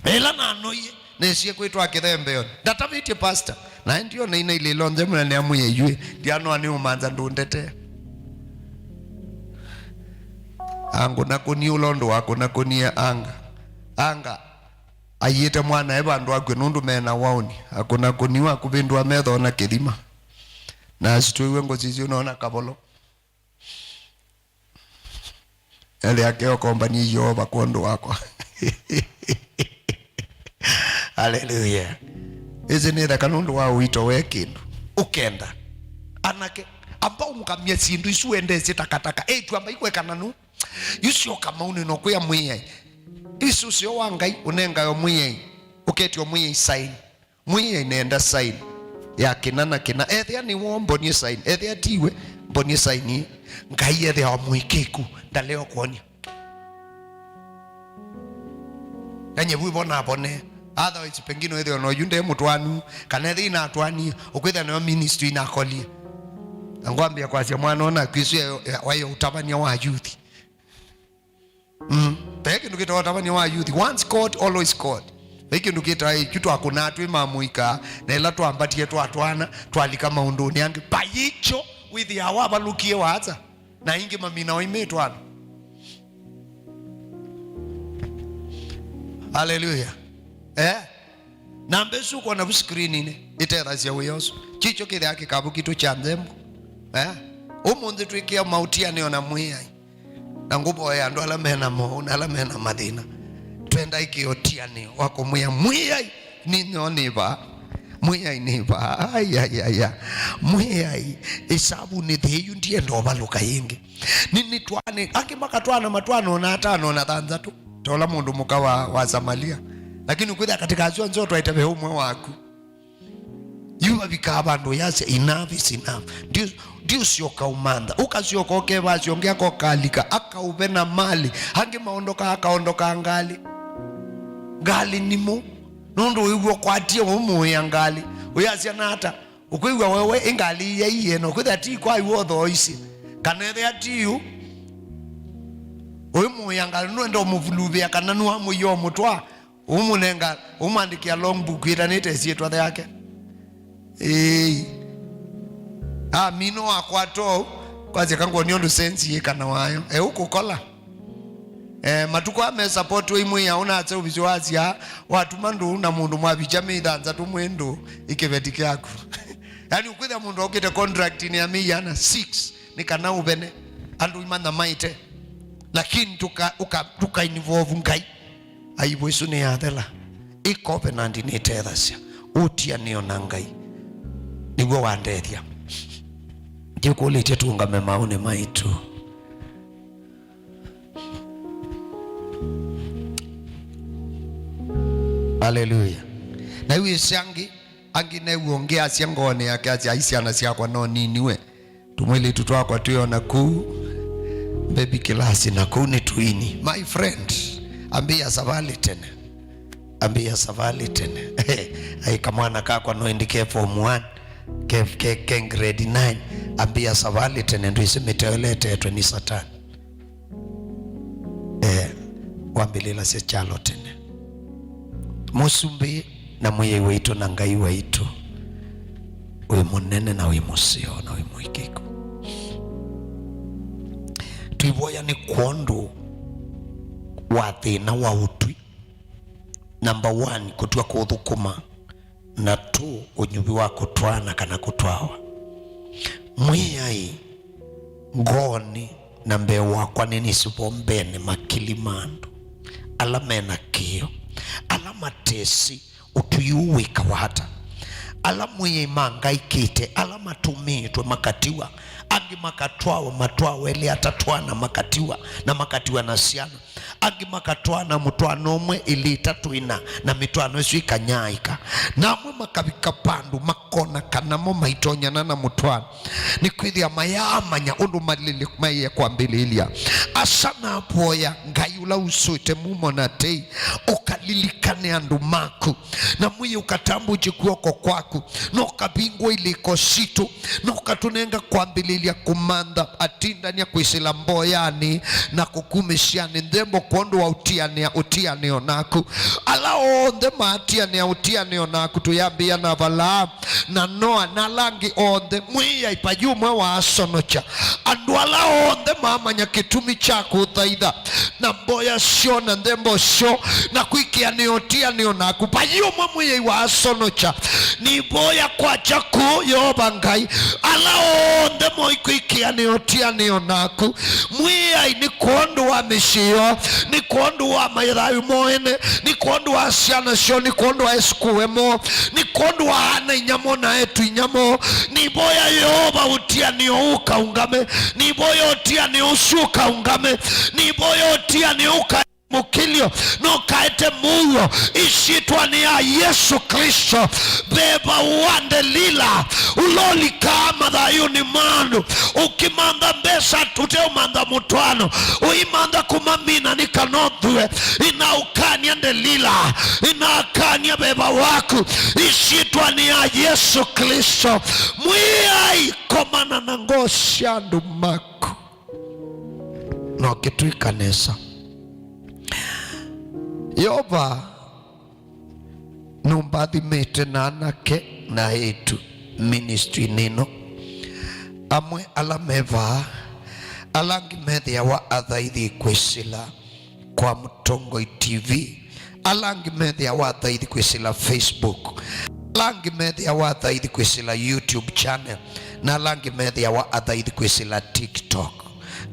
Ĩla nanoie, nesie kwĩtwa kĩthembeonĩ. Ndatavĩtye pastor, naĩ ndiona ina ilĩlo nzemu na nĩamwĩe, "Yu ĩ, ndianoa nĩ ũmanza ndũndetee." Angũnakũnie ũla ũndũ wakũnakũnie anga. Anga aiĩte mwanae vandũ akw'e nũndũ mena waũni. Akũnakũniwa akũvĩndũa metho na kĩthima. Na asitwĩiwe ngũsisyo nona kavolo. Ele ake okombanie Yeova kwondũ wakwa. Haleluya. Ĩsĩ nĩ theka nũndũ wa ũito we kĩndũ. Ũkenda. Anake, amba ũngamya syĩndũ isu wendesye takataka. Ĩtu amba ikwekana nũ. Yu syoka maunĩ no kwĩa Mwĩai. Isu syo wa Ngai ũnengayo Mwĩai. Ũketio Mwĩai sign. Mwĩai nenda sign ya kĩna na kĩna. Ethĩa nĩwo mbonie sign. Ethĩa tiwe mbonie sign ii. Ngai ethĩawa mũĩkĩĩku. Ndaleo kuonia. Na nyie vu ivona apone. Otherwise, pengine wĩthĩwe no yu nde mũtwanu, kana ethĩ inatwanie, ũkwĩthĩa nayo ministry inakolie. Na ngwambia kwasya mwana ona kwisu ya, ya, wayo ũtavania wa youth. Mm. Pe kĩndũ kĩtawa ũtavania wa youth. Once caught, always caught. Pe kĩndũ kĩtawa ĩkyu twakũnaa twĩ mamũika, na ĩla twambatie twatwana, twalika maũndũnĩ angĩ. Paicho, wĩthĩawa wavalũkie waza. Na ingĩ mamina oimĩtwana. Haleluya. Eh? Namba ĩsu ũkwona vu screeninĩ ĩtethasya wĩa ũsu. Kikyo kĩthĩa kĩkavu kitũ kya nthembo. Eh? Ũmũnthĩ twĩkĩa maũtianĩo na Mwĩai. Na ngũvoya andũ ala mena moũ na ala mena mathĩna. Twenda ĩkĩe ũtianĩo wa kũmwĩa Mwĩai. Nĩnyo nĩ vaa. Mwĩai nĩ vaa. Ai, ai, ai, ai. Mwĩai, ĩsavu nĩ thĩĩu, ndienda ũvalũka yĩngĩ. Nĩ, nĩ twane, angĩ makatwana matwana ona atano na thanthatũ, ta ũla mũndũ mũka wa, wa Samalia. Lakini ũkwĩthĩa katika asu onthe ũtwaĩte ve ũmwe waku. Yu vavikaa vandũ yasya, "Enough is enough." Ndiũ-, ndiũsyoka ũmantha. Ũkasyoka ũkevasya ũngĩ akokalika, akaũve na mali. Angĩ maondoka, akaondoka ngalĩ. Ngalĩ nimũ. Nũndũ wĩw'a ũkwatie ũmũĩa ngalĩ. Ũyasya nata? Ũkwĩw'a wewe ĩ ngalĩ iya iye, na ũkwĩthĩa ti kwa iwe ũthooisye. Kana ethĩa ti yu. Ũimũĩa ngalĩ, nũenda ũmũvuluvĩa, kana nũamũia ũmũtwaa. Ũmũnenga, ũmwandĩkĩa logbook ĩtanĩte syĩtwa yake. Ĩĩ. Amino wakwata ũu, kwasya kangũonĩ ũndũ sensi yĩkana wayo. E ũkũkola. E, matukũ aa me support wa imwe ya ũnatse ũvisyo wasya, watuma ndũ na mũndũ mwavikya me ithanthatũ mwĩ ndũ ĩkĩveti kyaku. Yaani ũkwĩthĩa mũndũ aũkĩte contract-inĩ ya mĩi ana six, nĩ kana ũvene. Andũ imanyamaĩte. Lakini tuka, uka, tuka involve Ngai. Aibu ĩsu nĩyathela. Ĩ covenant nĩtethasya. Ũtianĩo na Ngai. Nĩw'o wandethya. Ndĩkũlĩtye tũũngame maũnĩ maitũ. Haleluya. Na yu ĩsĩ angĩ, angĩ new'o ũngĩ asya ngoonĩ yake, asya, "Ai, syana syakwa no niniwe. Tũmwĩlĩtu twakwa twĩ o na kũu baby class na kũu nĩ tũini." My friend, ambĩĩa savalĩ tene. Ambĩĩa savalĩ tene. Ai, kamwana kakwa no ĩndĩ ke form one, ke, ke, ke grade nine. Ambĩĩa savalĩ tene, ndwĩsĩ mĩteo ĩla ĩtetwe nĩ Satani. Eh, wambĩlĩlasya kyalo tene. Mũsumbĩ na Mwĩai waitũ na Ngai waitũ, wĩ mũnene na wĩ mũseo na wĩ mũĩkĩĩku. Tũivoya nĩ kwondũ wa thĩna wa ũtwi. Number one, kũtw'a kũthũkũma. Na two, ũnyuvi wa kũtwaana kana kũtwawa. Mwĩai, ngoonĩ na mbee wakwa nĩnĩsĩ vo mbeenĩ makili ma andũ ala me na kĩĩo, ala matesĩ ũtwi ũũ wĩkawa ata, ala Mwĩai mangaĩkĩte, ala matũmĩĩtwe makatiwa, angĩ makatwawa, matwawa elĩ atatũ ana makatiwa, na makatiwa na syana. Angĩ makatwaana mũtwaano ũmwe, ĩlĩ, ĩtatũ, ĩna, na mĩtwaano ĩsu ĩkanyaaĩka. Na amwe makavika vandũ makona kana mo maitonyana na mũtwaano, nĩkwĩthĩa mayaamanya ũndũ malĩle maĩe kwambĩlĩĩlya. Asa navoya Ngai ũla usũĩte mumo na tei, ũkalilikane andũ maku, na Mwĩai ũkatambũkye kw'oko kwaku, na ũkavingũa ilĩko sitũ, na ũkatũnenga kwambĩlĩĩlya kũmantha atindania kwĩsĩla mboyanĩ na kũkumĩsyanĩ nthembo kwondũ wa ũtianĩa ũtianĩo naku. Ala onthe maatianĩa ũtianĩo naku, tũyambĩĩa na vala, na Noa, na ala angĩ onthe, Mwĩai vai ũmwe waasonokya. Andũ ala onthe maamanya kĩtumi kya kũthaitha na mboya syoo na nthembo syoo na kwĩkĩanĩa ũtianĩo naku, vai ũmwe Mwĩai waasonokya. Nĩvoya kwakya kũũ, Yeova Ngai, ala onthe moĩ kwĩkĩanĩa ũtianĩo naku, Mwĩai, nĩ kwondũ wa mĩsyĩ yoo, nĩ kwondũ wa mathayũ moo ene, nĩ kwondũ wa syana syoo, nĩ kwondũ wa esukũũ moo, nĩ kwondũ wa ana-a-inyia moo na eĩtu-a-inyia moo. Nĩvoya Yeova ũtianĩo ũkaũngame, nĩvoya ũtianĩo ũsu ũkaũngame, nĩvoya ũtianĩo ũka mũkĩlyo, na ũkaete mũuo ĩsyĩtwanĩ ya Yesũ Klĩsto. Veva wa Ndelila, ũla ũlikaa mathayũnĩ ma andũ, ũkĩmantha mbesa ũteũmantha mũtwaano, ũimantha kũmamina nĩ kana ũthue. Inaũkany'a Ndelila, inaakany'a veva waku ĩsyĩtwanĩ ya Yesũ Klĩsto. Mwĩai, komana na ngoo sya andũ maku. Na ũkĩtwĩka nesa. Yeova nũmbathimĩte na anake na eĩtu ministry-inĩ ĩno. Amwe ala me vaa, ala angĩ methĩawa athaithi kwĩsĩla kwa Mũtongoi T V, ala angĩ methĩawa athaithi kwĩsĩla Facebook, ala angĩ methĩawa athaithi kwĩsĩla YouTube channel, na ala angĩ methĩawa athaithi kwĩsĩla TikTok.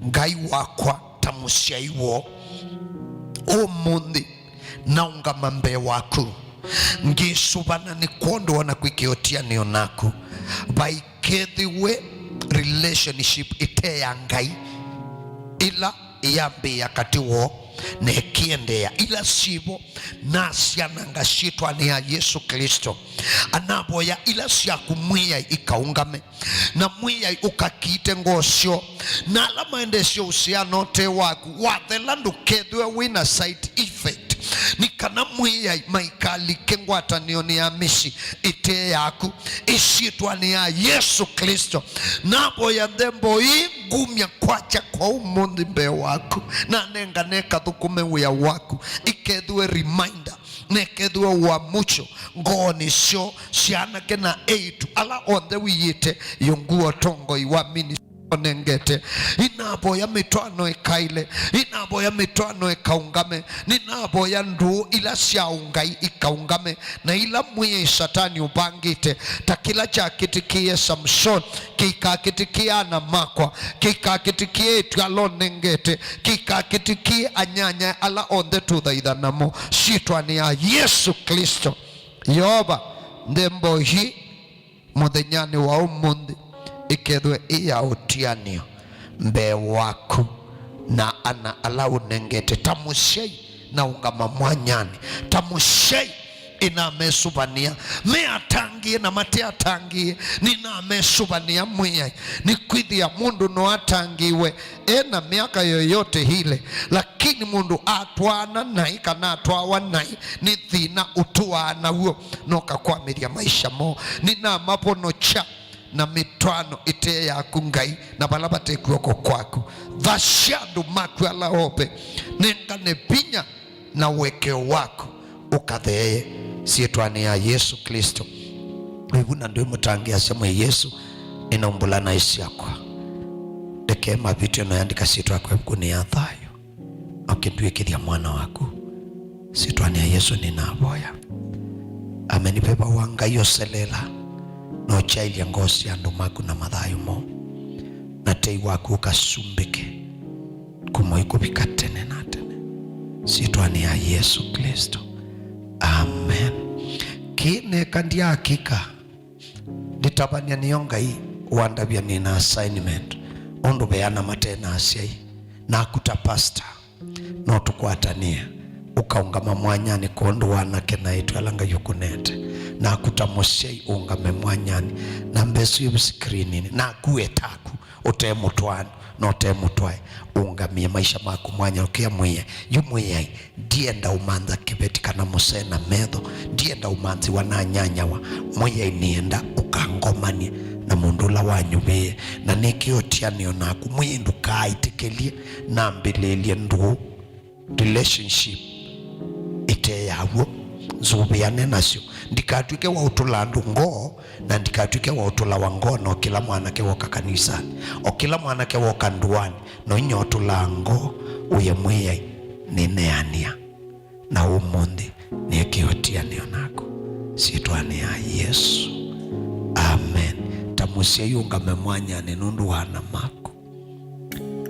Ngai wakwa, ta mũsyai woo, ũmũnthĩ naũngama mbee waku, ngĩsũvana nĩ kwondũ wa na kwĩkĩa ũtianĩo naku. Vaikethĩwe relationship ĩte ya Ngai ĩla ĩyambĩĩa katĩ woo na ĩkĩendeea. Ila syĩvo nasyananga syĩtwanĩ ya Yesũ Klĩsto. Anavoya ila syaku Mwĩai ikaũngame, na Mwĩai ũkakiite ngoo syoo, na ala maendesye ũsiano ũte waku wathela ndũkethĩwe wĩ na side effect, nĩ kana Mwĩai maikalike ngwatanĩonĩ ya mĩsyĩ ĩte yaku. Ĩsyĩtwanĩ ya Yesũ Klĩsto, navoya nthembo ii ngumya kwakya kwa ũmũnthĩ mbee waku, na nengane ĩkathũkũme wĩa waku, ĩkethĩwe reminder, na ĩkethĩwe uamucho ngoonĩ syoo sya anake na eĩtu ala onthe wĩyĩte yũngu wa ũtongoi wa ministry ũnengete. Inavoya mĩtwaano ĩkaĩle, inavoya mĩtwaano ĩkaũngame, ninavoya ndũũ ila sya ũngai ikaũngame, na ila Mwĩai Satani ũvangĩte, ta kĩla kyakĩtĩkĩie Samson, kĩikakĩtĩkĩe ana makwa, kĩikakĩtĩkĩe eĩtu ala ũnengete, kĩikakĩtĩkĩe anyanya ala onthe tũthaitha namo, syĩtwanĩ ya Yesũ Klĩsto. Yeova, nthembo ii mũthenyanĩ wa ũmũnthĩ ĩkethwe ĩ ya ũtianĩo mbee waku na ana ala ũnengete. Ta mũsyai naũngama mwanyanĩ, ta mũsyai ĩnamesũvanĩa, me atangĩĩe na mate atangĩĩe, nĩnamesũvanĩa Mwĩai, nĩkwĩthĩa mũndũ no atangĩĩwe e na myaka yoyote ile, lakini mũndũ atwaana naĩ kana atwawa naĩ nĩ thĩna ũtũaa naw'o, no kakwamĩthya maisha moo. Nĩnamavonokya na mĩtwaano ĩte yaku Ngai, na vala vate kw'oko kwaku. Thasya andũ maku ala ope, nengane vinya na ũekeo waku ũkatheeye syĩtwanĩ ya Yesũ Klĩsto. Ĩvu na ndwĩmũtangĩĩasya Mwĩai Yesũ, nĩnaumbũla naĩ syakwa. Ndeke mavĩtyo na yandĩka syĩtwa yakwa ĩvukunĩ ya thayũ, na ũkĩndw'ĩkĩthya mwana waku. Syĩtwanĩ ya Yesũ nĩnavoya. Ameni. Veva wa Ngai ũselela na ũkyaĩlya ngoo sya andũ maku na mathayũ moo, na tei waku ũkasumbĩke kuma yu kũvika tene na tene. Syĩtwanĩ ya Yesũ Klĩsto. Amen. Kĩĩ neka ndyakĩka. Nditavany'a nĩyo Ngai wandavya nĩ na assignment, ũndũ ve ana mate na asyai. Naku ta pastor, no tũkwatanĩe, ũkaũngama mwanyanĩ kwondũ wa anake na eĩtu ala Ngai ũkũnete. Naku ta mũsyai, ũngame mwanyanĩ. Namba ĩsu yĩ screeninĩ. Naku we taku, ũte mũtwaanu na ũte mũtwae, ũngamie maisha maku mwanya ũkĩa Mwĩai. Yu Mwĩai, ndienda ũmantha kĩveti kana mũsee na metho, ndienda ũmanthĩwa na nyanyawa. Mwĩai, nĩenda ũkangomanie na mũndũ ũla wanyuvĩĩe, na nĩkĩe ũtianĩo naku. Mwĩai, ndũkaaĩtĩkĩlye nambĩlĩĩlye ndũũ, relationship ĩte ya w'o. Nzũvĩane nasyo. Ndikatw'ĩke wa ũtũla andũ ngoo, na ndikatw'ĩke wa ũtũlawa ngoo no kĩla mwanake woka kanisanĩ, o kĩla mwanake woka ndũanĩ, no inyia ũtũlaa ngoo, ũye Mwĩai, nĩneanĩa. Na ũmũnthĩ nĩekĩe ũtianĩo naku. Syĩtwanĩ ya Yesũ. Amen. Ta mũsyai ũngame mwanyanĩ nũndũ wa ana maku.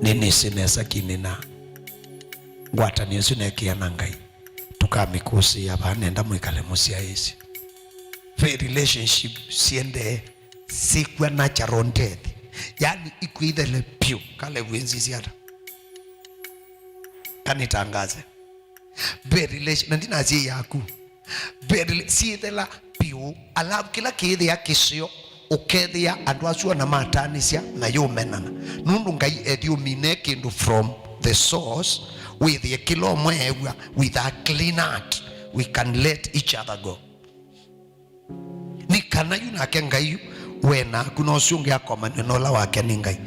Nĩnĩsĩ nesa kinĩ na ngwatanĩo ĩsu neekĩa na Ngai. Tũkamĩkũsĩĩa vaa, nenda mwĩkale mũsyaĩĩsye. Ve relationship siendee sikw'a natural death. Yaani ikw'ĩthele pyũ. Kale wĩnzisye ata? Kanitangaze. Ve relation, na ndinasye yaku. Ve rela-, syĩthela pyũ. Alafu kĩla kĩĩthĩa kĩseo, ũkethĩa andũ asu ona matanĩsya na yũmenana. Nũndũ Ngai ethi ũmine kĩndũ from the source, wĩthĩe kĩla ũmwe eew'a with a clean heart, we can let each other go. Nĩ kana yu nake Ngai we naku na ũsu ũngĩ akomanw'e na ũla wake nĩ Ngai.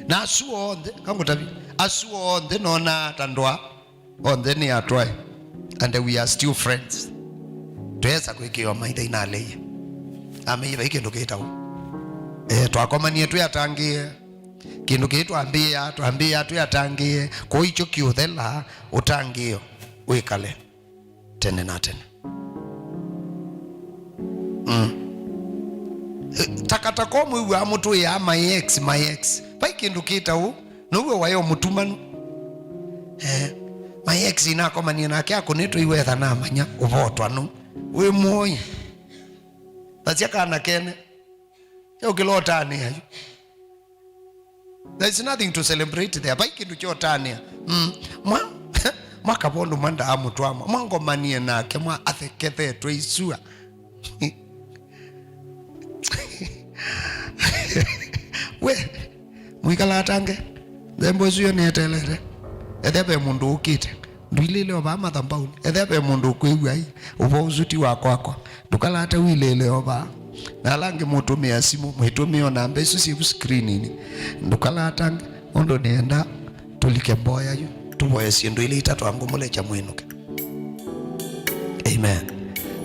Na asu onthe, kangũtavi, asu onthe nonaa ta ndũa, onthe nĩ atwae, and we are still friends. Twesa kwĩkĩwa maitha inaleie. Amei, vai kĩndũ kĩtaũ. Eh, twakomanie twĩ atangĩĩe. Kĩndũ kĩĩ twambĩĩa, twambĩĩa twĩ atangĩĩe. Kwoou ikyo kĩũthela, ũtangĩĩo wĩkale tene na tene. Mm. Eh, takataka ũmwe wĩw'aa mũtũĩaa my ex, my ex. Vai kĩndũ kĩtaũ. Now'o waĩ o mũtumanu. Eh, my ex nakomanie nake akũnĩtwe iwetha namanya ũvotwa nũ. Wĩ mũoi. Thasya kana kene. Kyaũkĩla ũtanĩa yu. There is nothing to celebrate there. Vai kĩndũ kya ũtanĩa. Mm. Mwa, mwakava ũndũ mwa ndaamũtwaa mwa. Mwangomanĩe nake mwa athekethetwe isua. We, mwĩkala atange. Nthembo ĩsu yo nĩetelete. Ethĩa ve mũndũ ũkĩte. Ndũilĩle o vaa mathambaũnĩ. Ethĩa ve mũndũ ũkwĩw'a ai. Ũvoo ũsu ti wa kwakwa. Ndũkalate ũilĩle o vaa. Na ala angĩ mũtũmĩa simũ, mwĩtũmĩa o namba isu syĩ vu screeninĩ. Ndũkalatange. Ũndũ nĩenda tũlike mboya yu. Tũvoye syĩndũ ilĩ itatũ angũmũlekya mwĩnũke. Amen.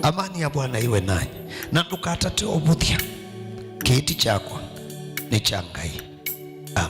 Amani ya Bwana iwe nanyi. Na ndũkatate ũvũthya. Kĩĩ ti kyakwa, nĩ kya Ngai.